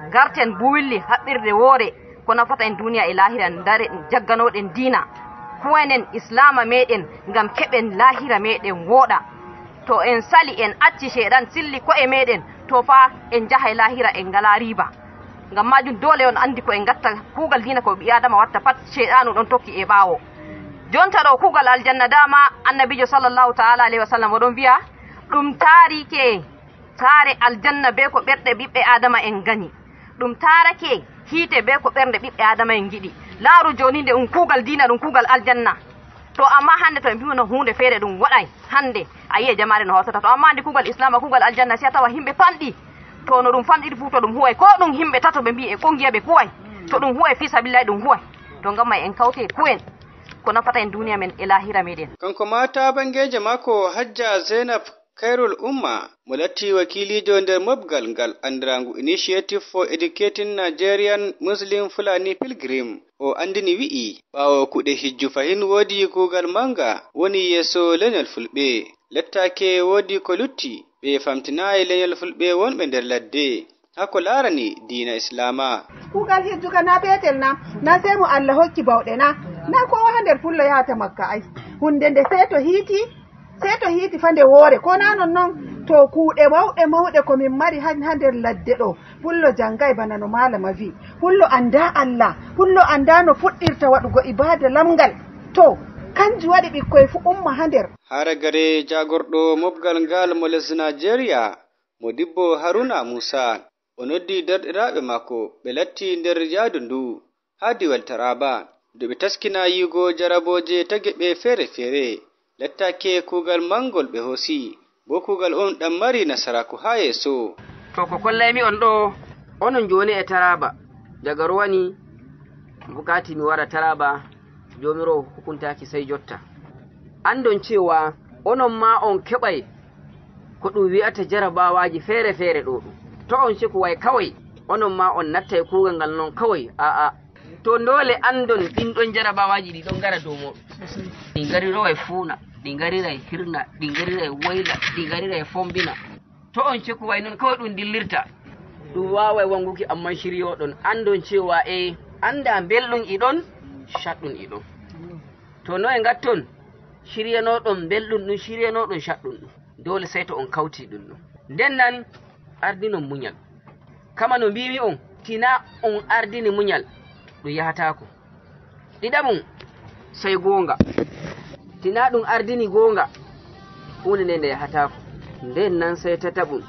ngarten buwilli haɓɓirde woore, ko nafata en duniya e laahira, ndare, jagganoɗen diina, kuwenen islaama meɗen, ngam keɓen laahira meɗen wooɗa. To en sali, en acci Ceyɗan silli ko'e meɗen, to fa en njahay laahira, en ngalaa riiba. Ngam maajum, doole on anndi ko en ngatta, kuugal diina ko ɓii Aadama watta pat, Ceyɗaanu ɗon tokki e ɓaawo. Jonta ɗo kuugal aljanna, dama Annabiijo sallallahu ta'ala alayhi wa sallam o ɗon vi'a, "Ɗum taarike saare aljanna bee ko ɓerɗe ɓiɓɓe Aadama en nganyi. Ɗum taarake hiite bee ko ɓernde ɓiɓɓe Aadama en ngiɗi." Laaru jooni, nde ɗum kuugal diina, ɗum kuugal aljanna. To amma hannde to en mbi'uno huunde feere ɗum waɗay, hannde a yi'e jamaare no hawtata. To amma anndi kuugal Islaama, kuugal aljanna, si a tawa yimɓe famɗi. To no ɗum famɗiri fuu, to ɗum huway, ko ɗum yimɓe tato ɓe mbi'i e kongiya ɓe kuway. To ɗum huway fii sabillahi ɗum huway. To ngam may en kawte kuwen ko nafata en duniya men e laahira meɗen. Kanko maa ta banngeejo maako Hajja Zainab Kairul Umma, mo latti wakiiliijo nder mobgal ngal anndiraangu Initiative for Educating Nigerian Muslim Fulani Pilgrim, o anndini wi'i, ɓaawo kuuɗe hijju fahin woodi kuugal mannga woni yeeso lenyol fulɓe. Lattaake woodi ko lutti, ɓe famtinaay lenyol fulɓe wonɓe nder ladde. Haa ko laarani diina Islaama. Kuugal hijju ka na peetel na, na sey mo Allah hokki bawɗe na, na koowa haa nder pullo yahata Makka ay. Huunde nde sey to hiiti, sey to hiiti fa nde woore, ko na non non? To kuuɗe mawɗe mawɗe ko min mari haa, haa nder ladde ɗo, pullo janngay bana no maalama vi. Pullo annda Allah, pullo annda no fuɗɗirta waɗugo ibaada lamngal. To, kanjum waɗi ɓikkoy fu umma haa nder. Haa ragare jaagorɗo mobgal ngal mo lesdi Naajeeriya, Modibbo Haruna Musa, o noddi deerɗiraaɓe maako, ɓe latti nder yaadu ndu haa diiwal Taraba, dow ɓe taskina yi'ugo jarabooje tageɓe feere-feere. Lattaake kuugal mangol ɓe hoosi, bo kuugal on ɗan mari nasaraaku haa yeeso. To ko kollaymi on ɗo, onon jooni e Taraba, Jagarowani, Bukati mi wara Taraba, Joomiraawo hukuntaaki sey jotta. Anndon cewa onon maa on keɓay ko ɗum wi'ata jarabawaaji feere-feere ɗo ɗum. To on ceku way kaway, onon maa on nattay kuugal ngal non kaway. A'a. To ndoole anndon ɗin ɗon jarabawaaji ɗi ɗon ngara dow mooɗon. Ɗi ngari roway fuuna, ɗi ngariray hirna, ɗi ngariray woyla, ɗi ngariray fombina. To on ceku way non kawai ɗum dillirta. Ɗum waaway wanguki, amman shiryoɗon. Anndon cewa e annda belɗum iɗon, shaɗɗum iɗon. To noye ngatton? Shiryanoɗon belɗum ɗum, shiryanoɗon shaɗɗum ɗum. Doole sey to on kawti ɗum ɗum. Nden nan ardinon munyal. Kama no mbiimi on, tina on ardini munyal, ɗum yahataako. Ɗiɗaɓum, sey goonga. Tina ɗum ardini goonga, huunde nde nde yahataako. Nden nan sey tataɓum,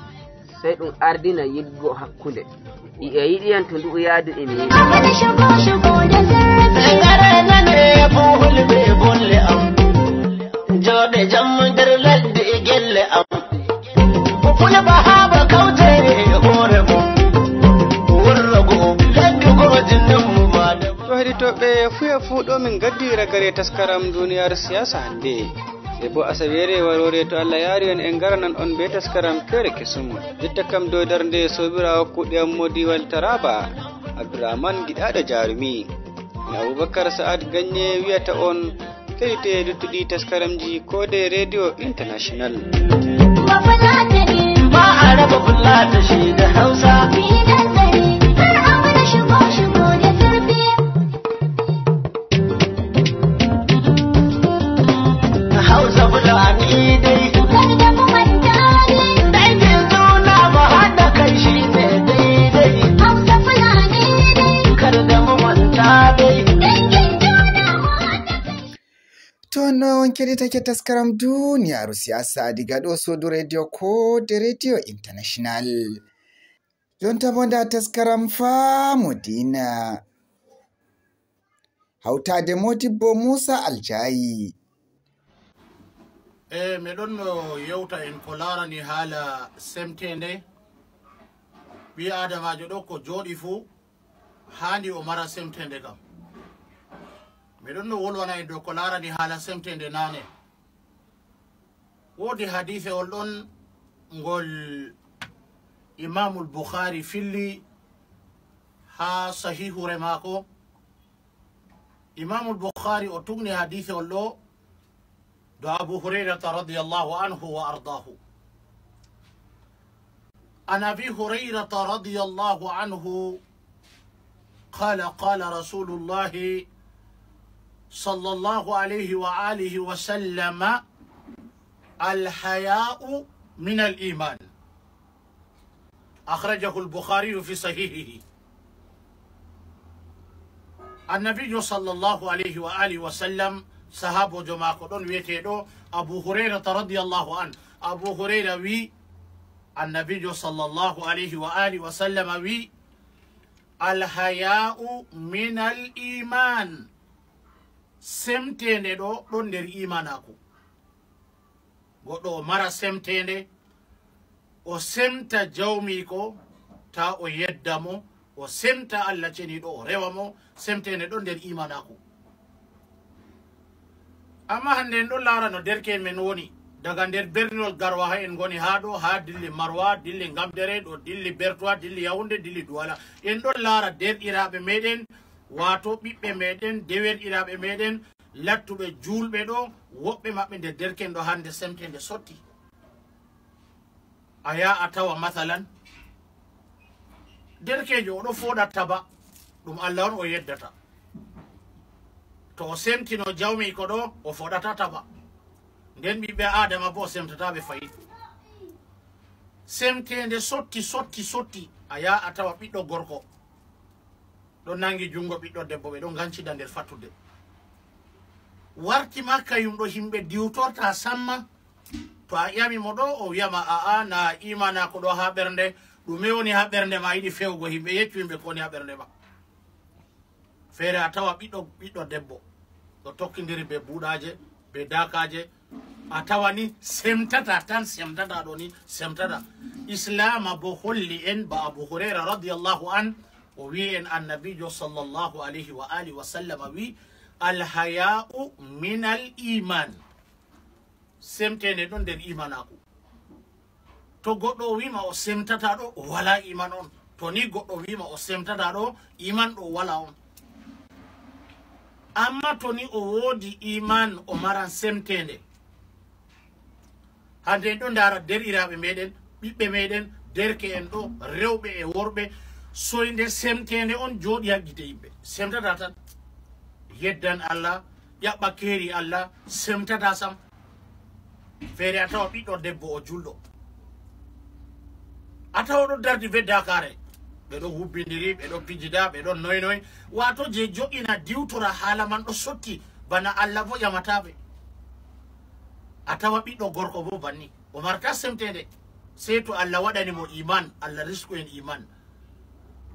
sey ɗum ardina yiɗgo hakkunde. I e yiɗiyam to ndu'u yaadu e mi yiɗi. Abada shugo shugo da zurfi. Ɓe ngare nane buhul ɓe bolle am. Jooɗe jam nder ladde e gelle am. Fulɓe haaba kawte e hoore mum. Wurro go laddugo jinnin mu ma da. To heɗitooɓe fuu e fuu ɗo min gaddi ragare taskaram duniyaaru siyaasa hannde. E bo asaweere waroore to Allah yaari en en ngaranan on bee taskaram keere kesum. Jotta kam dow darnde soobiraawo kuuɗe am mo diiwal Taraaba, Abdurrahman Giɗaaɗo Jaarumi. Mi Abubakar Sa'ad Ganye wi'ata on keɗite luttuɗi taskaramji Koode Radio International. Ba a raba Fulata shi da Hausa. Hausa Fulani dai. Dangin juna mu haɗa kai shi ne daidai. Kar da mu manta dai. To, no on keɗitake taskaram duniyaaru siyaasa diga ɗo suudu Radio Koode Radio International. Jonta bo nda taskaram Faamu Diina. Hawtaade Modibbo Muusa Aljayi. E, meɗon no yewta en ko laarani haala semteende. Ɓii Aadamaajo ɗo ko jooɗi fuu, haandi o mara semteende kam. Meɗon no wolwana en dow ko laarani haala semteende naane. Woodi hadiisewol ɗon ngol Imaamul Bukhaari filli haa Sahiihure maako. Imaamul Bukhaari o tugni hadiisewol ɗo dow Abu Hurayrata radiyallahu anhu wa ardaahu. عن أبي هريرة رضي الله عنه قال: قال رسول الله صلى الله عليه وآله وسلم: الحياء من الإيمان. أخرجه البخاري في صحيحه. Annabiijo sallallahu alayhi wa alihi wa sallam, sahaaboojo maako ɗon wi'eteeɗo Abu Hurayrata radiyallahu anhu. Abu Hurayra wi'i, Annabiijo sallallahu alayhi wa alihi wa sallama wi'i, "Alhaya'u minal iman." Semteende ɗo ɗon nder imanaaku. Goɗɗo o mara semteende, o semta jawmiiko, ta o yedda mo, o semta Allah ceniiɗo, o rewa mo, semteende ɗon nder imanaaku. Amma hannde en ɗon laara no derke'en men woni, daga nder berniwol Garwa haa en ngoni haa ɗo, haa dilli Marwa, dilli Ngamdere, ɗo dilli Bertowa, dilli Yaounde, dilli Douala. En ɗon laara deerɗiraaɓe meɗen, waato ɓiɓɓe meɗen, dewerɗiraaɓe meɗen, lattuɓe juulɓe ɗo, woɓɓe maɓɓe nder derke'en ɗo hannde semteende sotti. A yaha a tawa, masalan, derkeejo o ɗo fooɗa taba, ɗum Allah on o yeddata. To o semtino jawmiiko ɗo, o fooɗata taba. Nden ɓiɓɓe Aadama bo o semtata ɓe fahin. Semteende sotti, sotti, sotti, a yaha a tawa ɓiɗɗo gorko ɗo nangi junngo ɓiɗɗo debbo, ɓe ɗo ngancida nder fattude. Warti ma kayum ɗo himɓe diwtorta samma. To a ƴami mo ɗo, o wi'a ma, "A'a, na imanaaku ɗo haa ɓernde." Ɗume woni haa ɓernde ma? A yiɗi fewugo himɓe, yeccu himɓe ko woni haa ɓernde ma. Feere a tawa ɓiɗɗo, ɓiɗɗo debbo ɗo tokkindiri be buuɗaaje, be daakaaje. A tawa ni semtata tan, semtata ɗo ni, semtata. Islaama bo holli en ba Abu Hurayra radiyallahu an O wi en annabijo sallallahu alayhi wa alihi wa sallama wi, "Alhaya'u minal iman." Semtende ɗon nder imanaaku. To goɗɗo o wima o semtata ɗo, o wala iman on. To ni goɗɗo wima o semtata ɗo, iman ɗo wala on. Amma to ni o wodi iman, o maran semtende. Hande en ɗo ndara derɗiraaɓe meɗen, ɓiɓɓe meɗen, derke en ɗo, rewɓe e worɓe, soynde semtende on jooɗi ha gite yimɓe. Semtata tan. Yeddan Allah, ƴaɓɓa keeri Allah, semtata sam. Feere a tawa ɓiɗɗo debbo o julɗo. A tawa ɗo dardi be dakaare. Ɓe ɗo hubbindiri, ɓe ɗo pijida, ɓe ɗo noynoy. Wato je jo'ina diwtora hala man ɗo sotti bana Allah bo ƴamata ɓe. A tawa ɓiɗɗo gorko bo banni. O marta semtende. Sey to Allah waɗani mo iman, Allah risku en iman.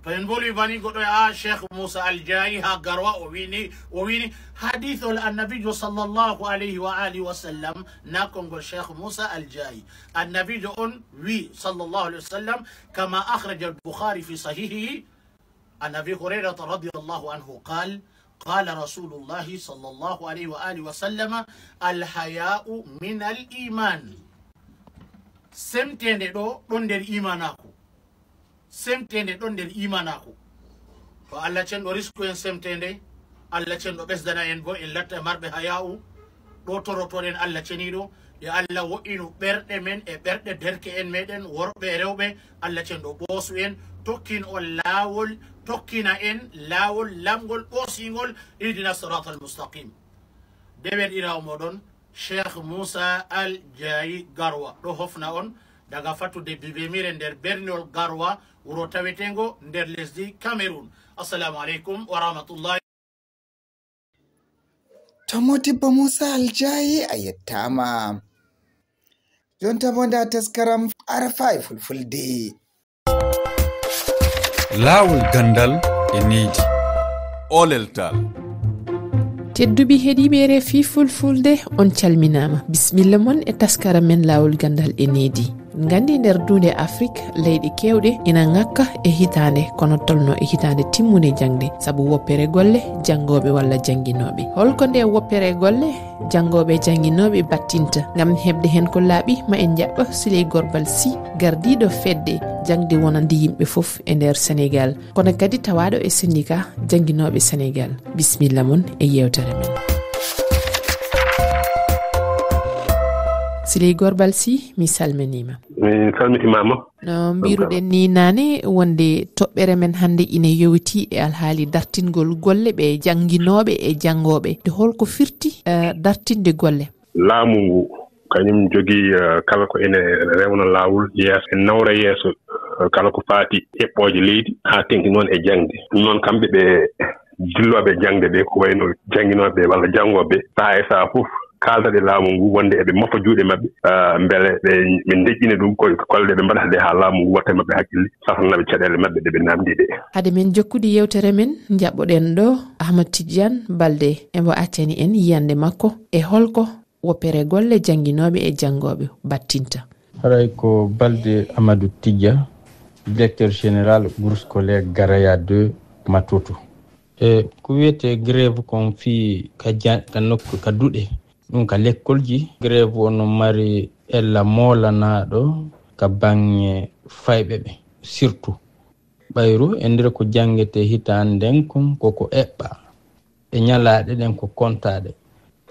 To en mboli banni goɗɗo e a Cheikh Musa Aljayi ha Garwa o wini, o wini hadithol annabijo sallallahu alayhi wa alihi wa sallam na konngol Cheikh Musa Aljayi. Annabijo on wi sallallahu alayhi wa sallam, kama akhraja al-Bukhari fi sahihihi, an Abi Hurairata radiyallahu anhu qal, qala Rasulullahi sallallahu alayhi wa alihi wa sallama, "Alhaya'u min al-iman." Semtende ɗo ɗon nder imanaaku. Semtende ɗon nder imanaaku. To Allah cenɗo risku en semtende, Allah cenɗo ɓesdana en bo en latta marɓe haya'u, ɗo torotoɗen Allah ceniɗo, yo Allah wo'inu ɓerɗe men e ɓerɗe derke en meɗen, worɓe e rewɓe, Allah cenɗo ɓoosu en, tokkin on laawol, tokkina en laawol lamngol ɓoosingol, ihdina siratal mustaqim. Dewerɗiraawo moɗon, Cheikh Musa Al Jayi Garwa, ɗo hofna on daga fattude Bibemire nder berniwol Garwa, wuro tawetengo nder lesdi Cameroun. Assalamu alaikum wa rahmatullahi. To Modibbo Musa Aljayi, a yettaama. Jonta bo nda taskaram R F I Fulfulde. Laawol gandal e needi. Olel tal. Tedduɓe heɗiiɓe R F I Fulfulde, on calminaama. Bismilla mon e taskara men Laawol gandal e needi. Nganndi nder duunde Afrik, leyɗe keewɗe ina ŋakka e hitaande, kono tolno e hitaande timmunde jaŋde, sabu woppere golle janngooɓe walla jannginooɓe. Holko nde woppere golle janngooɓe e jannginooɓe battinta? Ngam heɓde heen ko laaɓi, ma en njaɓɓo Siley Gorbal Sy, gardiiɗo fedde jaŋde wonande yimɓe fof e nder Senegaal, kono kadi tawaaɗo e sendika jannginooɓe Senegaal. Bismilla mon e yeewtere men. Siley Gorbal Sy, mi salminiima. Mi salmitimaama. No mbiruɗen ni naane, wonde toɓɓere men hannde ina yowiti e alhaali dartingol golle ɓe jannginooɓe e janngooɓe. De holko firti, eh, dartinde golle? Laamu ngu, kañum jogii, eh, kala ko ene rewna laawol yeeso, ene nawra yeeso, eh, kala ko faati eɓɓooje leydi, haa teŋti noon e jaŋde. Ɗum noon, kamɓe ɓe dillooɓe jaŋde ɓe, ko wayno jannginooɓe walla janngooɓe, sahaa e sahaa fof kaalda ɗe laamu ngu, wonde eɓe mofa juuɗe maɓɓe, ah, mbele ɓe, ɓe ndeƴƴina ɗum, ko golle ɗe ɓe mbaɗata ɗe, haa laamu ngu watta e maɓɓe hakkille, safrana ɓe caɗeele maɓɓe ɗe ɓe naamndi ɗe. Hade men jokkude yeewtere men, njaɓɓoɗen ɗo Ahmad Tidiane Balde, emo accani en yiyannde makko e holko woppere golle jannginooɓe e janngooɓe battinta. Haray ko Balde Amadou Tijja, directeur général groupe scolaire Garaya deux Matoto. E ko wiyetee grève kon fii ka ja-, ka nokku, ka duɗe, ɗum ka lekkolji. Grève on no mari ella moolanaaɗo ka baŋŋe fayɓe ɓe, surtout. Ɓayru e nder ko janngetee hitaande nden kon, ko ko eɓɓaa. E ñalaaɗe ɗen ko kontaaɗe.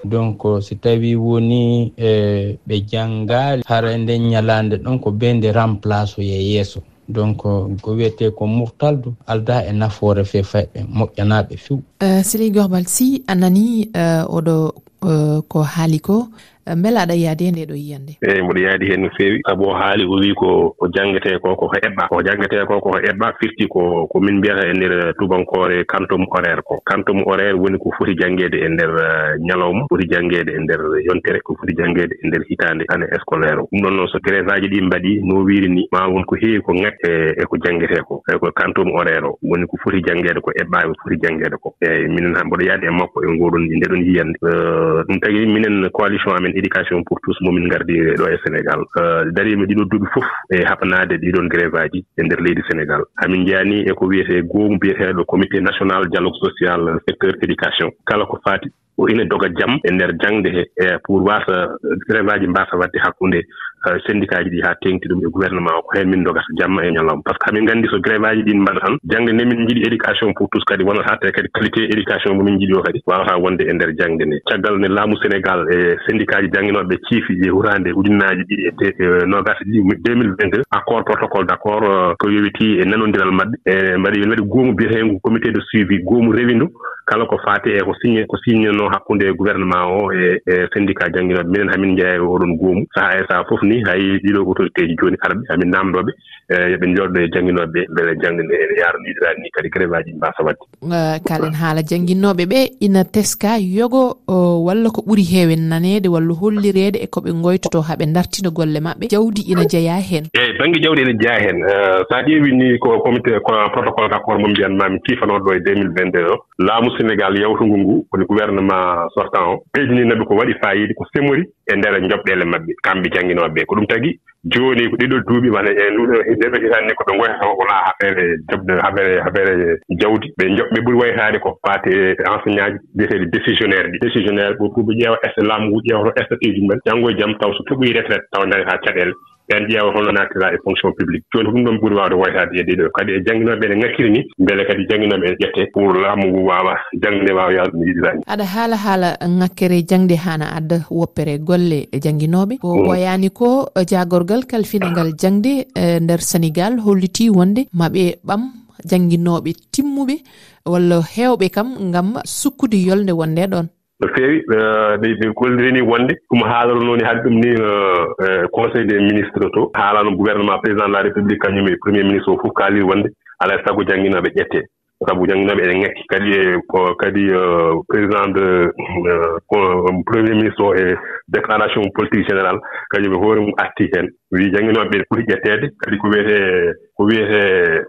Donc, si tawii wonii, e, ɓe janngaali, hara e nden ñalaande ɗon ko bee nde remplace ye yeeso. Donc, ko wiyetee ko murtaldu, aldaa e nafoore fee fayɓe moƴƴanaaɓe few. Eh, Siley Gorbal Sy, a nanii, eh, oɗo, eh, ko haali ko, eh, mbela aɗa yaadi e ndee ɗoo yiyannde? Eey, mboɗo yaadi heen no feewi, sabu o haali, o wii ko, ko janngetee ko, ko ko eɓɓaa. Ko janngetee ko, ko ko eɓɓaa, firti ko, ko min mbiyata e nder tubankoore quantum horaire ko. Quantum horaire woni ko foti janngeede e nder, eh, ñalawma, foti janngeede e nder yontere, ko foti janngeede e nder hitaande, année scolaire o. Ɗum ɗon noon, so grève aji ɗi mbaɗii, no wiiri ni, ma won ko heewi ko ŋakki e, e ko janngetee ko. E ko quantum horaire o, woni ko foti janngeede ko eɓɓaa, ko foti janngeede ko. Eey, minen han mboɗo yaadi e makko e ngoɗon, nde ɗon yiyannde. Eh, ɗum tagi minen coalition amen Éducation pour tous momin ngardi ɗo e Sénégal. Eh, dariima ɗiɗo duuɓi fof e haɓanaade ɗiɗon grève aji e nder leydi Sénégal. Hamin njeyani e ko wiyetee goomu biyeteeɗo Comité National Dialogue Social Secteur Éducation. Kala ko faati o ina doga jam e nder jaŋde he, e pour wasa grève aji mbasa waɗde hakkunde, eh, syndicat ji ɗi haa teeŋti ɗum e gouvernement o. Ko heen min ndogata jamma e ñalawma. Parce que hamin nganndi so grève aji ɗin mbaɗa tan, jaŋde nde min njiɗi éducation pour tous kadi wonata, te kadi qualité éducation mo min njiɗi o kadi wawata wonde e nder jaŋde nde. Caggal nde laamu Sénégal e syndicat ji jannginooɓe ciifi e huraande ujunnaaji ɗiɗi e te-, e noogaas e ɗiɗi, deux mille vingt-deux, accord protocole d'accord, eh, ko yowiti e nanondiral maɓɓe, e mbaɗi, mbaɗi goomu biyeteengu comité de suivi, goomu rewindu, kala ko faati e ko signé, ko signéno hakkunde gouvernement o e, e syndicat jannginooɓe. Minen hamin njeyaa e oɗon goomu. Sahaa e sahaa fof ni, hay ɗiɗo autorité ji jooni arɓe, hamin namndooɓe, e, yo ɓe njooɗo e jannginooɓe, mbele jaŋde nde ene yaara no yiɗiraani ni, kadi grève aji mbasa waɗde. Eh, kalen haala jannginooɓe ɓe ina teska yogo, o, walla ko ɓuri heewen naneede walla hollireede e ko ɓe ngoytoto haa ɓe ndartina golle maɓɓe. Jawdi ina jeyaa heen. Eeyi, bannge jawdi ene jeyaa heen. Eh, so a ƴeewi ni ko comité, ko protocole d'accord mo mbiyan maami kiifanooɗo e deux mille vingt-deux o, laamu Sénégal yawtungu ngu, woni gouvernement sortant o, ɓeydini naɓe ko waɗi faayiida, ko semori e nder njoɓɗeele maɓɓe, kamɓe jannginooɓe ɓe. Ko ɗum tagi jooni ko ɗiɗo duuɓi wona e nduɗo, e ndeɗo hitaande ko ɓe ngoyata o wonaa affaire jaɓde, affaire, affaire jawdi. Ɓe njoɓ-, ɓe ɓuri waytaade ko faati e enseignant ji biyeteeɗi décisionnaire ɗi. Décisionnaire ko, ko ɓe ƴeewa est-ce que laamu ngu ƴeewata statut ji mumen. Janngo e jam taw so toɓoyi retraite taw dañata caɗeele. Ɓen ƴeewa hono naatira e fonction publique. Jooni ko ɗum ɗon ɓuri waawde woytaade e ɗiɗo. Kadi e jannginooɓe ene ngakkiri ni, mbele kadi jannginooɓe ene ƴette pour laamu ngu waawa jaŋde waawa yaade no yiɗiraani. Aɗa haala haala ŋakkere jaŋde hana adda woppere golle e jannginooɓe. Ko Mm. ɓooyaani ko jaagorgal kalfinangal jaŋde, eh, nder Senegaal holliti wonde maɓe ɓam jannginooɓe timmuɓe walla heewɓe kam ngam sukkude yolnde wonde ɗon. No feewi, eh, ɓe, ɓe golliri ni wonde ɗum haalano ni hade ɗum ni, eh, eh, Conseil des ministres to haalano gouvernement président de la République kañum e premier ministre o fof kaali wonde alaa e sago jannginooɓe ƴette. Sabu jannginooɓe ene ŋakki. Kadi e ko kadi, eh, président de, eh, ko, premier ministre o e déclaration politique générale, kañum e hoore mum arti heen. Wi jannginooɓe ɓe poti ƴetteede, kadi ko wiyetee, ko wiyetee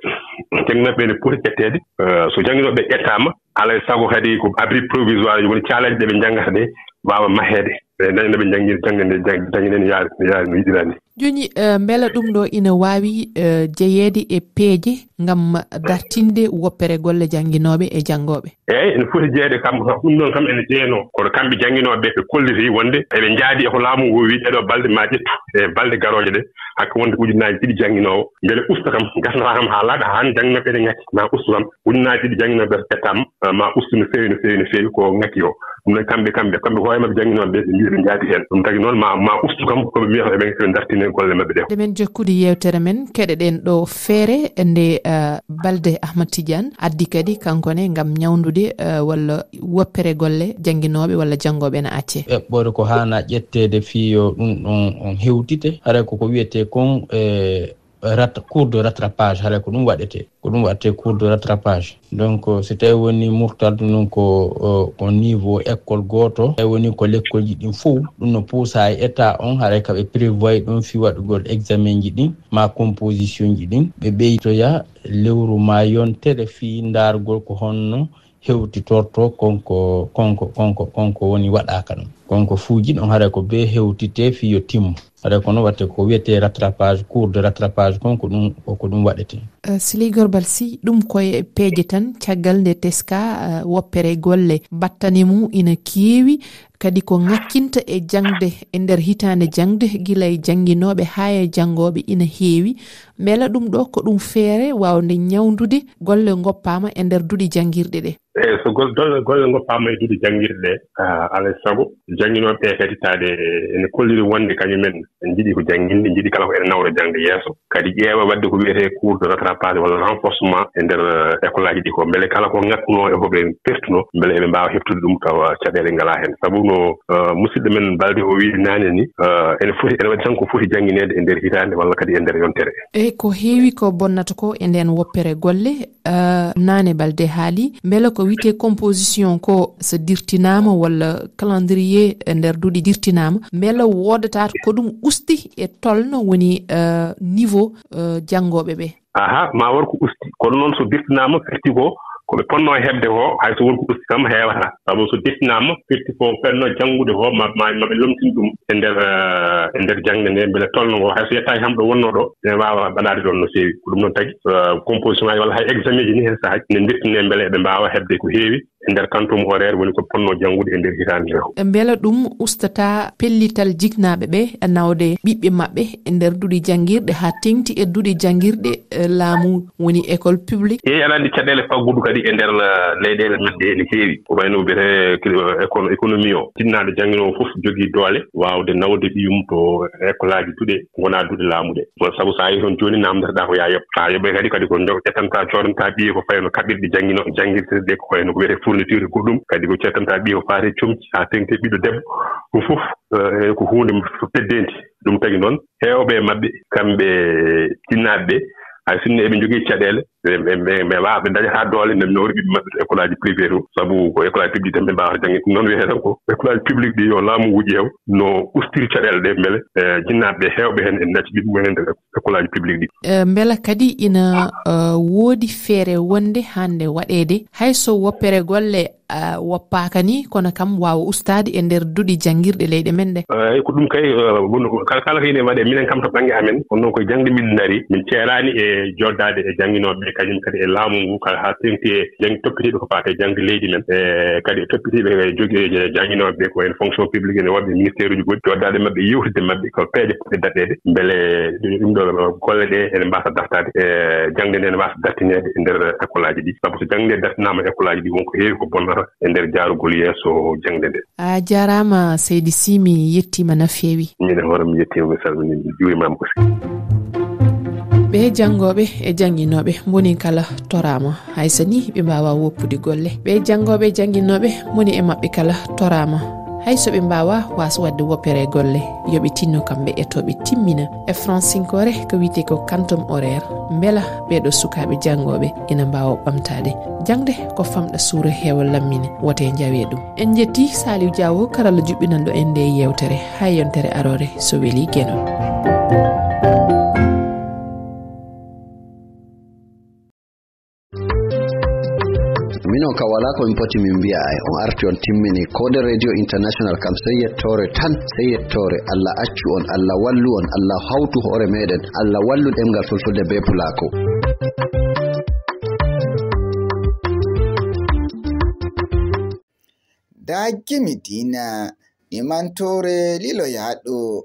jannginooɓe ɓe ne poti ƴetteede. Eh, so jannginooɓe ɓe ƴettaama, alaa e sago kadi ko abri provisoire, woni caalaaji ɗe ɓe njanngata ɗe waawa maheede. Ɓe daña no ɓe njanngi-, jannga nde, jang-, janngi nde no yaari, no yaari, no yiɗiraani. Jooni, eh, mbela ɗum ɗo ina waawi, eh, jeyeede e peeje ngam dartinde woppere golle jannginooɓe e janngooɓe? Eeyi, ene foti jeyeede kam, ɗum ɗoon kam ene jeyanoo. Kono kamɓe jannginooɓe ɓe, ɓe kolliti wonde eɓe njaadi e ko laamu ngu wi ɗeɗo balɗe ma ƴettu e balɗe garooje ɗe, hakke wonde ujunnaaji ɗiɗi jannginoowo, mbele usta kam, gasnata kam haa laaɓa, haa jannginooɓe ɓe ene ŋakki, ma ustu kam, ujunnaaji ɗiɗi jannginooɓe ɓe ƴettaama, ma ustu no feewi, no feewi, no feewi ko ŋakki o. Ɗum noon kamɓe, kamɓe, kamɓe hoore maɓɓe jannginooɓe ɓe, ɓe mbiya ɓe njaadi heen. Ɗum tagi noon ma, ma ustu kam ko ɓe mbiyata ɓe, ɓe dartine golle maɓɓe ɗe. Nde men jokkude yeewtere men, keɗoɗen ɗo feere nde, eh, Balde Ahmad Tidiane addi kadi kanko ne ngam ñawndude, eh, walla woppere golle jannginooɓe walla janngooɓe ene accee. Eɓɓore ko haana ƴetteede fii yo ɗum ɗon on hewtite. Haray ko ko wiyetee kon, eh, rat-, cours de rattrapage, haray ko ɗum waɗetee. Ko ɗum waɗetee cours de rattrapage. Donc, so tawi woni murtaldu ndun ko, o, ko niveau école gooto, tawi woni ko lekkolji ɗin fof, ɗum no puusa e état on, haray ka ɓe prévoit ɗum fii waɗugol examen ji ɗin, ma composition ji ɗin, ɓe ɓeydoya lewru ma yontere fii ndaargol ko honno hewtitorto konko, konko, konko, konko woni waɗaaka ɗum. Konko fuuji ɗon haray ko bee hewtitee fii yo timmu. Haray kono watte ko wiyetee rattrapage, cours de rattrapage kon ko ɗum, ko ɗum waɗetee. Eh, Siley Gorbal Sy, ɗum koye peeje tan, caggal nde teska, eh, woppere golle battane mum ina keewi, kadi ko ŋakkinta e jaŋde e nder hitaande jaŋde, gila e jannginooɓe haa e janngooɓe ina heewi. Mbela ɗum ɗo ko ɗum feere waawnde ñawndude golle ngoppaama e nder duɗi janngirɗe ɗe? Eeyi, so gol-, golle, golle ngoppaama e duɗi janngirɗe ɗe, ah, alaa e sago jannginooɓe ɓe kadi taade ene kolliri wonde kañumen en njiɗi ko jannginde, njiɗi kala ko ene nawra jaŋde yeeso. Kadi ƴeewa waɗde ko wiyetee cours de rattrapage walla renforcement e nder, eh, école aji ɗi ko, mbele kala ko ŋakkunoo e ko ɓe pertunoo, mbele eɓe mbaawa heɓtude ɗum tawa caɗeele ngalaa heen. Sabu no, eh, musidɗo men Balde o wiyi naane ni, eh, ene foti, ene waɗi tan ko foti janngineede e nder hitaande walla kadi e nder yontere. Eeyi, ko heewi ko bonnata ko e ndeen woppere golle, eh, naane Balde haali, mbele ko wiyetee composition ko so dirtinaama walla calendrier e nder duɗi dirtinaama, mbele woodata ko ɗum usti e tolno woni, eh, niveau, eh, janngooɓe ɓe? Aha, ma wor ko usti. Kono noon so dirtinaama, firti ko Ko ɓe ponnoo heɓde ko, hay so won ko usti kam, heewata. Sabu so dettinaama, firti ko ɓe ponnoo janngude ko, ma, ma, ma ɓe lomtin ɗum e nder, eh, e nder jaŋde nde, mbele tolno ngo, hay so yettaaki kam ɗo wonnoo ɗo, ene waawa waɗaade ɗoon no feewi. Ko ɗum noon tagi, eh, composition aji walla hay examen ji ni, heen sahaaji, ne ndettinee mbele eɓe mbaawa heɓde ko heewi e nder quantum horaire woni ko ponnoo janngude e nder hitaande nde ko. Mbela ɗum ustataa pellital jiknaaɓe ɓe nawde ɓiɓɓe maɓɓe e nder duɗi janngirɗe haa teeŋti e duɗi janngirɗe, eh, laamu woni école publique. Eey, aɗa anndi caɗeele faggudu kadi e nder, eh, leyɗeele men ɗe ene heewi. Ko wayi no mbiyetee, eh, écono-, économie o. Tinnaaɗo jannginoowo fof jogii doole waawde nawde ɓiyum to école aji duɗe, ngonaa duɗe laamu ɗe. Bon, sabu so a yii toon jooni, naamndotoɗaa ko yaa yoɓ. So a yoɓii kadi, kadi ko njo-, ƴettantaa, coodantaa ɓiye ko fayi no kaɓirɗe janngino-, janngirteeɗe ɗe, ko wayi no ko wiyetee fourniture, ko ɗum. Kadi ko cettantaa ɓiye ko faati e comci, haa teeŋti e ɓiɗɗo debbo. Ɗum fof, eh, ko huunde teddeende. Ɗum tagi noon, heewɓe e maɓɓe, kamɓe tinnaaɓe ɓe, hay sinno eɓe njogii caɗeele, ɓe, ɓe, ɓe, ɓe waawa, ɓe ndañataa doole, nde nawri ɓiɓɓe maɓɓe to école aji privé to, sabu ko école aji public tan ɓe mbaawata jannginɗe. Noon wiyetee tan ko école aji public ɗi, yo laamu ngu ƴeew no ustiri caɗeele ɗe, mbele, eh, jinnaaɓe ɓe, heewɓe heen ene nacci ɓiɓɓe mumen e nder école aji public ɗi. Eh, mbela kadi ina, eh, woodi feere wonde hannde waɗeede, hay so woppere golle, eh, woppaaka ni, kono kam waawa ustaade e nder duɗi janngirɗe leyɗe men ɗe? Eey, ko ɗum kay, eh, woni ko kala, kala ko ine waɗee, minen kam to bannge amen, kono noon koye jaŋde min ndari, min ceeraani e joddaade e jannginooɓe ɓe, kañum kadi e laamu ngu, kala haa teeŋti e jaŋ-, toppitiiɓe ko faati e jaŋde leydi men, e kadi e toppitiiɓe e jogi-, e jannginooɓe ɓe, ko wayi no fonction publique en e wonɓe e ministère uji goɗɗi, joddaade maɓɓe, yewtidde maɓɓe ko peeje potɗe daɗeede, mbele ɗum ɗo golle ɗe ene mbaasa dartaade, e jaŋde nde ene waasa dartineede e nder école aji ɗi. Sabu so jaŋde dartinaama e école aji ɗi, won ko heewi ko bonnata e nder jaarugol yeeso jaŋde nde. A jaaraama, Seydi Sy, mi yettiima no feewi. Miin e hoore mi yettiima, mi salminiima, mi juuriima ma aussi. Ɓe janngooɓe e jannginooɓe mboni kala toraama, hay so ni ɓe mbaawaa woppude golle. Ɓe janngooɓe e jannginooɓe mboni e maɓɓe kala toraama, hay so ɓe mbaawaa waas waɗde woppere golle, yo ɓe tinno kamɓe etooɓe timmina. E fransinkoore ko wiyetee ko quantum horaire, mbela ɓee ɗoo sukaaɓe janngooɓe ina mbaawa ɓamtaade. Jaŋde ko famɗa suura heewa lammina, wote njawee ɗum. En njettii Saliou Diawo, karalla juɓɓinanɗo en nde yeewtere. Haa yontere aroore, so welii Geno. Minon ka wala ko min poti min mbiya ay. On arti on timmini. Ko de Radio International kam sey yettoore tan, sey yettoore. Allah accu on, Allah wallu on, Allah hawtu hoore meɗen, Allah wallu ɗemngal fulfulde be pulako. Daaggi mi diina, ɗimantoore liloyaaɗo.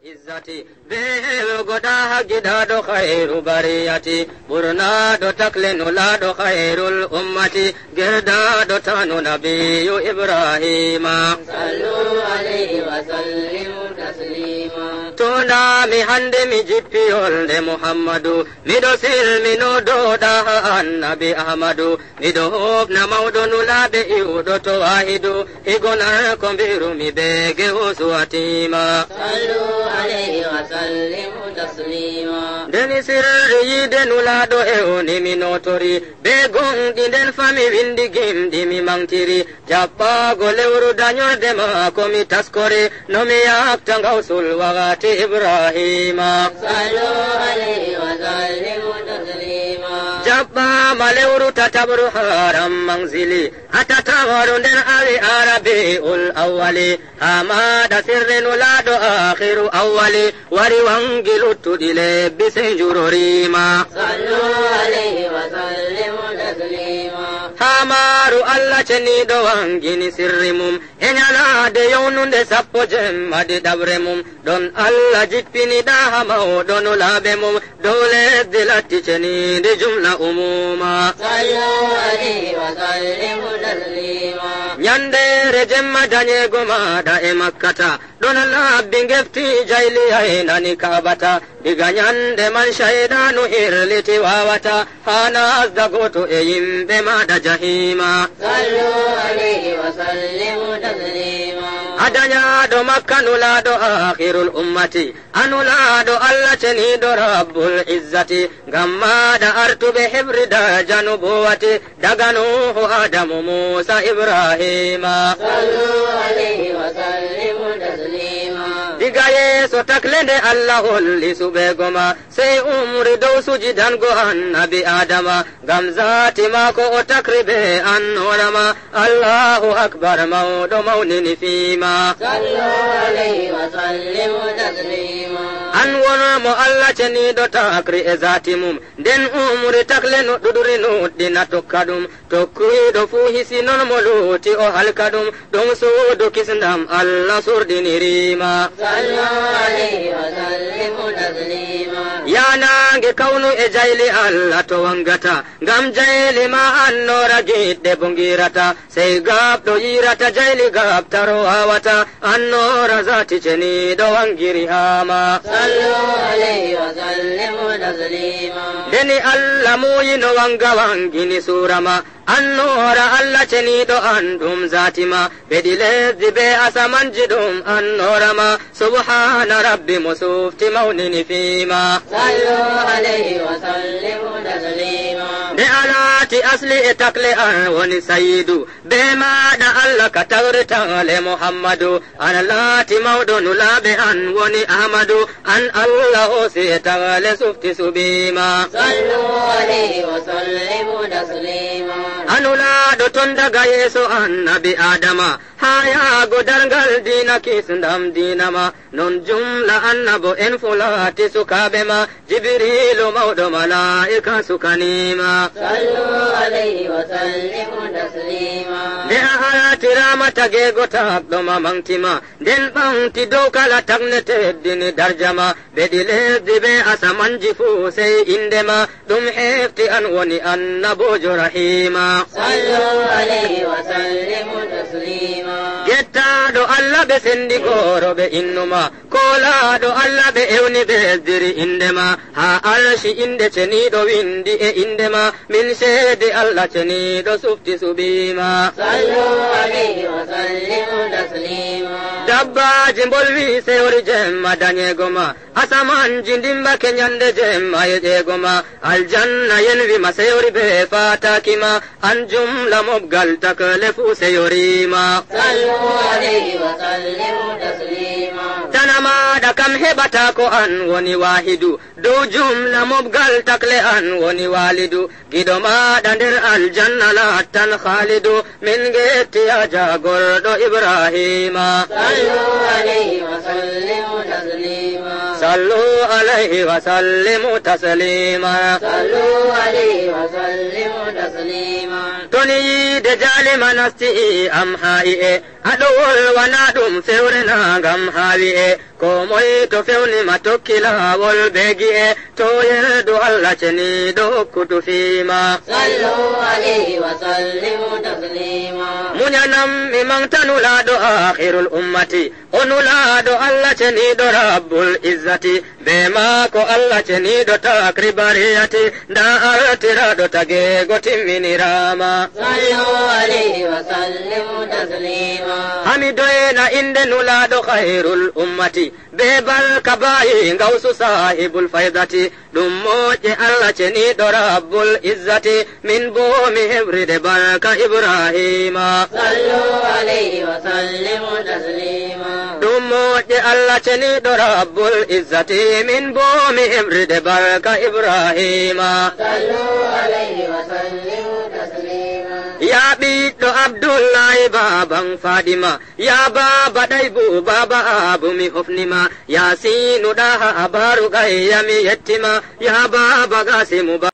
Izzati, be heewugo ɗa haggiɗaaɗo khayru bariyati, ɓurnaaɗo takle nulaaɗo khayrul ummati, gerdaaɗo tanu nabiyu Ibrahima. Sallu alayhi wa sallimu taslima. Tunda mi hande mi jippi yolde Muhammadu, miɗo silmino dow ɗaha annabi Ahmadu, miɗo hofna mawɗo nulaaɓe iwɗo to waahidu, higonar ko mbirumi be gewo suwatima. Sallu alayhi wa sallimu taslima. Ndeni sirri yiide nulaaɗo e woni mi notori, be gonɗi nden fami windi gimɗi mi mantiri, jaɓɓaago lewru dañorde maako mi taskori, no mi yakta ngawsul wakati Ibrahima. Sallu alayhi wa sallimu taslima. Jaɓɓaama lewru tataɓru haram manzili, a tataɓru nden awi arabi'ul awwali, haa maada sirri nulaaɗo akhiru awwali, wari wangi luttuɗi lebbi sey njuroriima. Sallu alayhi wa sallimu taslima. Haa maaru Allah ceniiɗo wangini sirri mum, e nyalaade yownunde sappo jemma ɗiɗaɓre mum, ɗon Allah jippini ɗaha mawɗo nulaaɓe mum, dow lesdi latti ceniindi jumla umuma. Sallu alayhi wa sallimu taslima. Nyandeere jemma dañeego maaɗa e Makkata, ɗon labbi ngefti jayli aynani Kaabata. Diga nyande man shayɗaanu hirliti waawata, haa nasda gooto e yimɓe maaɗa jahiima. Sallu alayhi wa sallimu taslima. A dañaaɗo Makka nulaaɗo aakhirul ummati, a nulaaɗo Allah ceniiɗo Rabbul Izzati, ngam maaɗa artuɓe heɓri daraja nubuwati, daga Nuuhu, Adamu, Muusa, Ibrahima. Sallu alayhi wa sallimu taslima. Diga yeeso takle Nde Allah holli suɓeego ma, sey umri dow sujidango Annabi Aadama, ngam zaati maako o takri bee annoora ma. Allahu Akbar, mawɗo mawnini fii ma. صلوا عليه وسلموا تسليما. An won mo Allah ceniiɗo takri e zaati mum, nden umri takle no ɗuɗri nuɗɗina tokka ɗum. Tokkuyɗo fuu hisi non mo luuti o halka ɗum, ɗum suudu kisndam Allah surɗiniri ma. صلوا عليه وسلموا تسليما. Yaa naange kawnu e jayli Allah to wangata, ngam jayli ma annoora giɗɗe bo ngiirata, sey gaabɗo yiirata jayli gaabtaro waawata, annoora zaati ceniiɗo wangiri haa ma. صلوا عليه وسلموا تسليما. Ndeni Allah muuyi no wanga wangini suura ma, annoora Allah ceniiɗo an ɗum zaati ma, beɗi lesdi bee asamanji ɗum annoora ma, subhaana Rabbi mo sufti mawnini fii ma. صلوا عليه وسلموا تسليما. Nde a laati asli e takle an woni sayyidu, bee maaɗa Allah ka tawri takle Muhammadu, an laati mawɗo nulaaɓe an woni Ahmadu, an Allah hoosi e takle sufti suɓi ma. صلوا عليه وسلموا تسليما. A nulaaɗo ton daga yeeso Annabi Aadama, haa yaago darngal diina kisndam diina ma, non jumla annabo en fuu laati sukaaɓe ma, Jibriilu mawɗo malaa'ika sukani ma. صلوا عليه وسلموا تسليما. Nde a artiraama tageego tagɗo ma maŋgti ma, nden ɓaŋgti dow kala tagne teddini darja ma, beɗi lesdi bee asamanji fuu sey innde ma, ɗum hefti an woni annaboojo rahiima. صلوا عليه وسلموا تسليما. Gettaaɗo Allah ɓe senndi gooro ɓe innu ma, koolaaɗo Allah ɓe ewni ɓe esdiri innde ma, haa arshi innde ceniiɗo winndi e innde ma, min seedi Allah ceniiɗo sufti suɓi ma. صلوا عليه وسلموا تسليما. Dabbaaji mbolwi seyori jemma danyeego ma, asamanji ndimmbake nyannde jemma e ƴeego ma, aljanna yenwi ma seyori bee faataaki ma, an jumla mobgal takle fuu seyori ma. صلوا عليه وسلموا تسليما. Tana maaɗa kam heɓata ko an woni waahidu, dow jumla mobgal takle an woni waalidu, giɗo maaɗa nder aljanna laattan khaalidu, min ngetti yaa jaagorɗo Ibraahiima. صلوا عليه وسلموا تسليما. صلوا عليه وسلموا تسليما. صلوا عليه وسلموا تسليما. To ni yiide jaalima nasti am haa i'e, a ɗo wolwana ɗum fewre na ngam haa wi'e, ko moy to fewni ma tokki laawol bee gi'e, to yerdu Allah ceniiɗo hokkutu fii ma. صلوا عليه وسلموا تسليما. Muñanam mi maŋgta nulaaɗo aakhirul ummati, o nulaaɗo Allah ceniiɗo Rabbul Izzati, bee maako Allah ceniiɗo takri bariyati, ndaa artiraaɗo tageego timminiraama. صلوا عليه وسلموا تسليما. Haa mi doyna innde nulaaɗo khayrul ummati, bee barka baayi ngawsu saahibul faydati, ɗum moƴƴe Allah ceniiɗo Rabbul Izzati, min boo mi heɓri ɗe barka Ibraahiima. صلوا عليه وسلموا تسليما. Ɗum moƴƴe Allah ceniiɗo Rabbul Izzati, min boo mi heɓri ɗe barka Ibraahiima. صلوا عليه وسلموا تسليما. Yaa ɓiɗɗo Abdullahi baaban Faɗima, yaa baaba Ɗaybu, baaba Abu mi hofni ma, Yaasiinu Ɗaha Abaaru Gayya mi yetti ma, yaa baaba Gaasimu ba-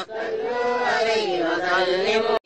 صلوا عليه وسلموا.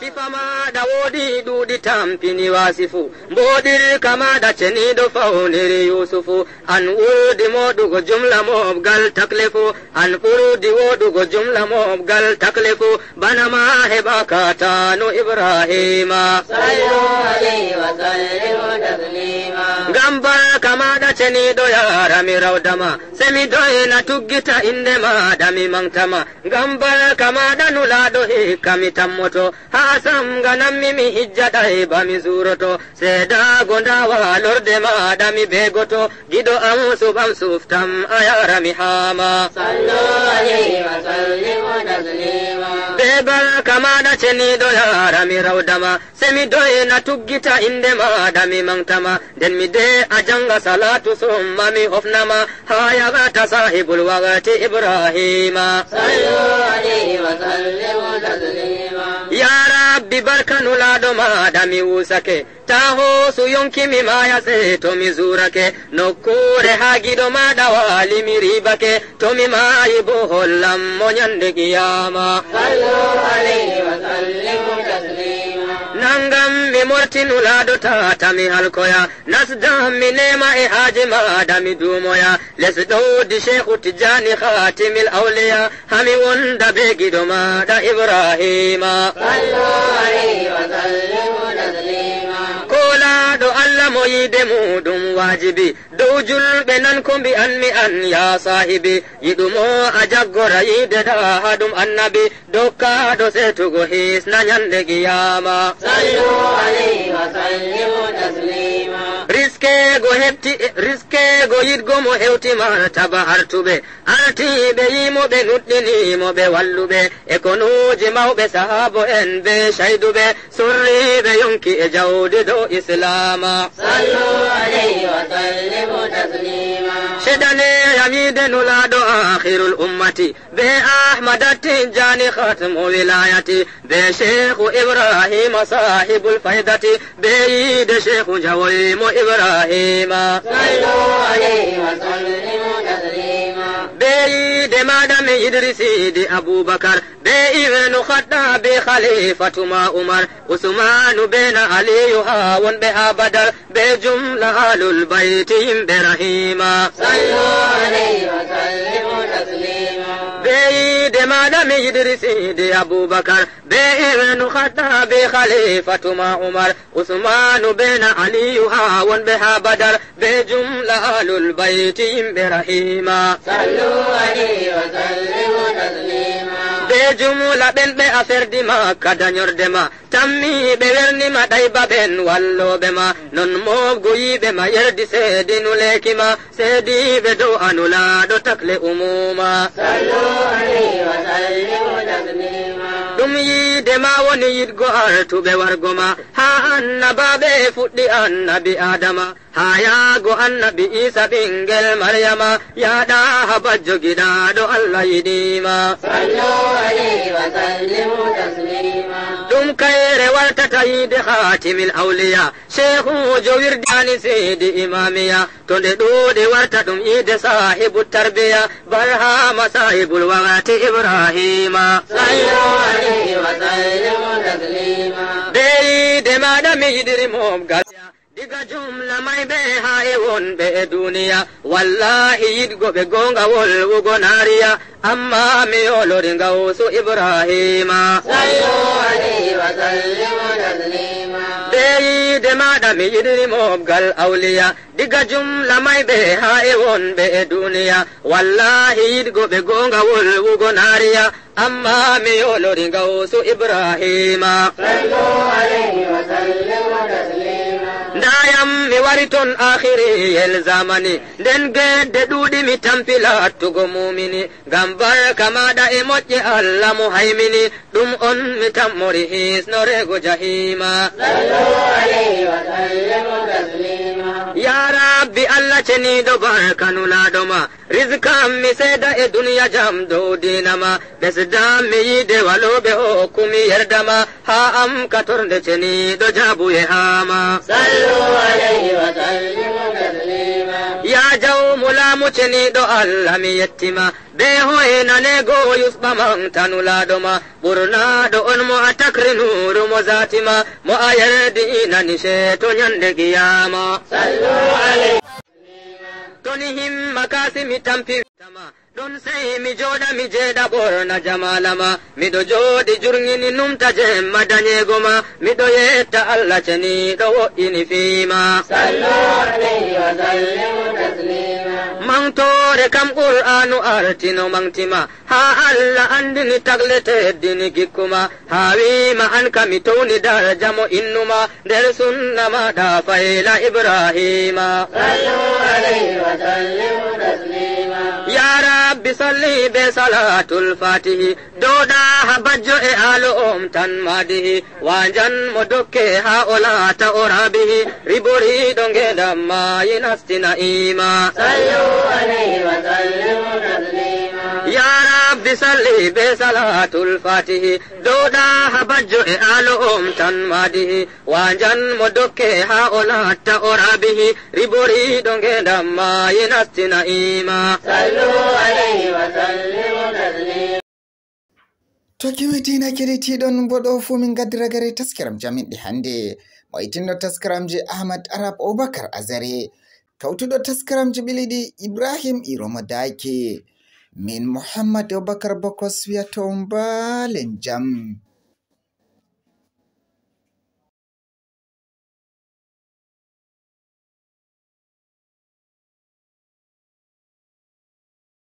Sifa maaɗa woodi ɗuuɗi tampini waasifu, mbooɗirka maaɗa ceniiɗo fawniri Yuusufu, an ɓurdi moɗugo jumla moɓgal takle fuu, an ɓurdi woɗugo jumla moɓgal takle fuu, bana ma heɓaaka tanu Ibraahiima. صلوا عليه وسلموا تسليما. Ngam barka maaɗa ceniiɗo yaarami rawda ma, sey mi doyna tuggita innde maaɗa mi maŋgta ma. Ngam barka maaɗa nulaaɗo hikka mi tammoto, haa samga nammi mi hijja Ɗayba mi zuuroto, seedaago ndaa waalorde maaɗa mi beegoto, giɗo am suɓam suftam a yaarami haa ma. صلوا عليه وسلموا تسليما. Be E barka maaɗa ceniiɗo yaarami rawdama, sey mi doyna tuggita innde maaɗa mi maŋgtama. Nden mi de a jaŋga salaatu summa mi hofnama, haa yahata saahibul waqti Ibraahiima. Sallu alayhi wa sallimu taslima. Yaa Rabbi barka nulaaɗo maaɗa mi wusake, taa hoosu yonki mi maaya sey to mi zuurake. Nokkuure haa giɗo maaɗa waali mi riibake. To mi maayi boo hollam mo nyande qiyaama. Sallu alayhi wa sallimu taslima. Naŋgam mi morti nulaaɗo tata mi halkoya. Nasdam mi neema e haaje maaɗa mi duumoya. Les ɗowdi Shehu Tijjaani Khaatimil Awliya. Haa mi wonda bee giɗo maaɗa Ibraahiima. Sallu alayhi wa sallimu taslima. Koolaaɗo Allah mo yiide muuɗum waajibi. Dow julɓe nan ko mbi'anmi an yaa saahibi. Yiɗu mo a jaggora yiide ɗa haa ɗum annabi. Dokkaaɗo seetugo hisna nyande qiyaama. Sallu alayhi wa sallimu taslima. Riskeego heɓti, riskeego yiɗgo mo hewti martaba artuɓe. Artiiɓe yi'i mo ɓe nuɗɗini mo ɓe walluɓe. E konuuji mawɓe sahaabo en bee cayduɓe. Sorriiɓe yonki e jawdi dow Islaama. Sallu alayhi wa sallimu taslima. Ceyɗaane yamiide nulaaɗo aakhirul ummati. Bee Ahmada Tijjaani khatmu wilaayati. Bee Shehu Ibraahiima saahibul faydati. Bee yiide Shehu njawoy mo Ibraahiima. Sallu alayhi wa sallimu taslima. Bee yiide maaɗa mi yiɗri Siidi Abubakar. Bee Ibnu Khattabi khaliifatu ma Umar. Usmaanu bee na Aliyu haa wonɓe haa Badar. Bee jumla Ahlul Bayti yimɓe Rahiima. Sallu alayhi wa sallimu taslima. Bee yiide maaɗa mi yiɗri Siidi Abubakar. Bee Ibnu Khattabi khaliifatu ma Umar. Usmaanu bee na Aliyu haa wonɓe haa Badar. Bee jumla Ahlul Bayti yimɓe Rahiima. Sallu alayhi wa sallimu taslima. Bee jumla ɓen ɓe a ferdi Makka danyorde ma. Tammi ɓe werni ma Ɗayba ɓen wallooɓe ma. Non mooɓgo yi'ɓe ma yerdi seedinu leeki ma. Seediiɓe dow a nulaaɗo takle umuuma. Sallu alayhi wa sallimu taslima. Ɗum yiide ma woni yiɗgo artuɓe wargo ma. Haa annabaaɓe fuɗɗi annabi Aadama. Haa yaago annabi Iisa ɓiŋgel Maryama. Yaa Ɗaaha bajjo giɗaaɗo Allah yiɗi ma. Sallu alayhi wa sallimu taslima. Ɗum kayre wartata yiide Khaatimil Awliya. Shehuujo wirdaani Siidi Imaamiya. To nde ɗuuɗi warta ɗum yiide saahibu tarbiya. Barhaama saahibul waqti Ibraahiima. Sallu alayhi wa sallimu taslima. Bee yiide maaɗa mi yiɗri mooɓgal. Diga jumla mayɓe haa e wonɓe e duniya. Wallaahi yiɗgo ɓe goonga wolwugo naariya. Ammaa mi yoolori Ngawsu Ibraahiima. Sallu alayhi wa sallimu taslima. Bee yiide maaɗa mi yiɗri mooɓgal awliya. Diga jumla mayɓe haa e wonɓe e duniya. Wallaahi yiɗgo ɓe goonga wolwugo naariya. Ammaa mi yoolori Ngawsu Ibraahiima. Sallu alayhi wa sallimu taslima. Ndaa yam mi wari ton aakhiriyel zamani. Nden gedde ɗuuɗi mi tampi laattugo muumini. Ngam barka maaɗa e moƴƴe Allah mo haymini. Ɗum on mi tammori hisnoreego jahiima. Sallu alayhi wa sallimu taslima. Yaa Rabbi Allah ceniiɗo barka nulaaɗo ma. Rizqam mi seeda e duniya jam dow diina ma. Ɓesdam mi yiide walooɓe hokku mi yerda ma. Haa am ka tornde ceniiɗo jaabuye haa ma. Sallu alayhi wa sallimu taslima. Yaa jawmu laamu ceniiɗo Allah mi yetti ma. Bee hoynaneego yusɓa maŋgta nulaaɗo ma. Ɓurnaaɗo on mo a takri nuuru mo zaati ma. Mo a yerdi inani ceeto nyande qiyaama. Sallu alayhi. To ni himma kaasi mi tampi tama. Ɗon sey mi jooɗa mi jeeɗa ɓorna jamaala ma. Miɗo jooɗi jurŋini numta jemma danyeego ma. Miɗo yetta Allah ceniiɗo wo'ini fii ma. Sallu alayhi wa sallimu taslima. Maŋgtoore kam Qur'aanu artino maŋgti ma. Haa Allah anndini tagle teddini gikku ma. Haa wi'i ma an ka mi towni darja mo innu ma. Nder sunna maaɗa fayla Ibraahiima. Sallu alayhi wa sallimu taslima. Yaa Rabbi Salli be salatul fatihi, dow ɗaha bajjo e aalo on tan madihi, wajan mo dokke ha o laata o rabihi, riboriɗo ngedam mayi nasti na'ima. Sallu alayhi wa sallimu taslima. Ya rabbi salli be salatul fatihi, dow ɗaha bajjo e aalo on tan madihi, wajan mo dokke ha o laata o rabihi, riboriɗo ngedam mayi nasti na'ima. Sallu alayhi wa sallimu taslima. To kewe diina keɗitiɗon, mboɗo fuu min gaddi ragare taskiram jaminɗi hannde. Mo itinno taskiramji Ahmad Arab Abubakar Azare. Kawtuɗo taskiramji ɓiliɗi Ibrahim Iromo Daki. Min Muhammad Abubakar Bokos wiyato on mbaalen jam.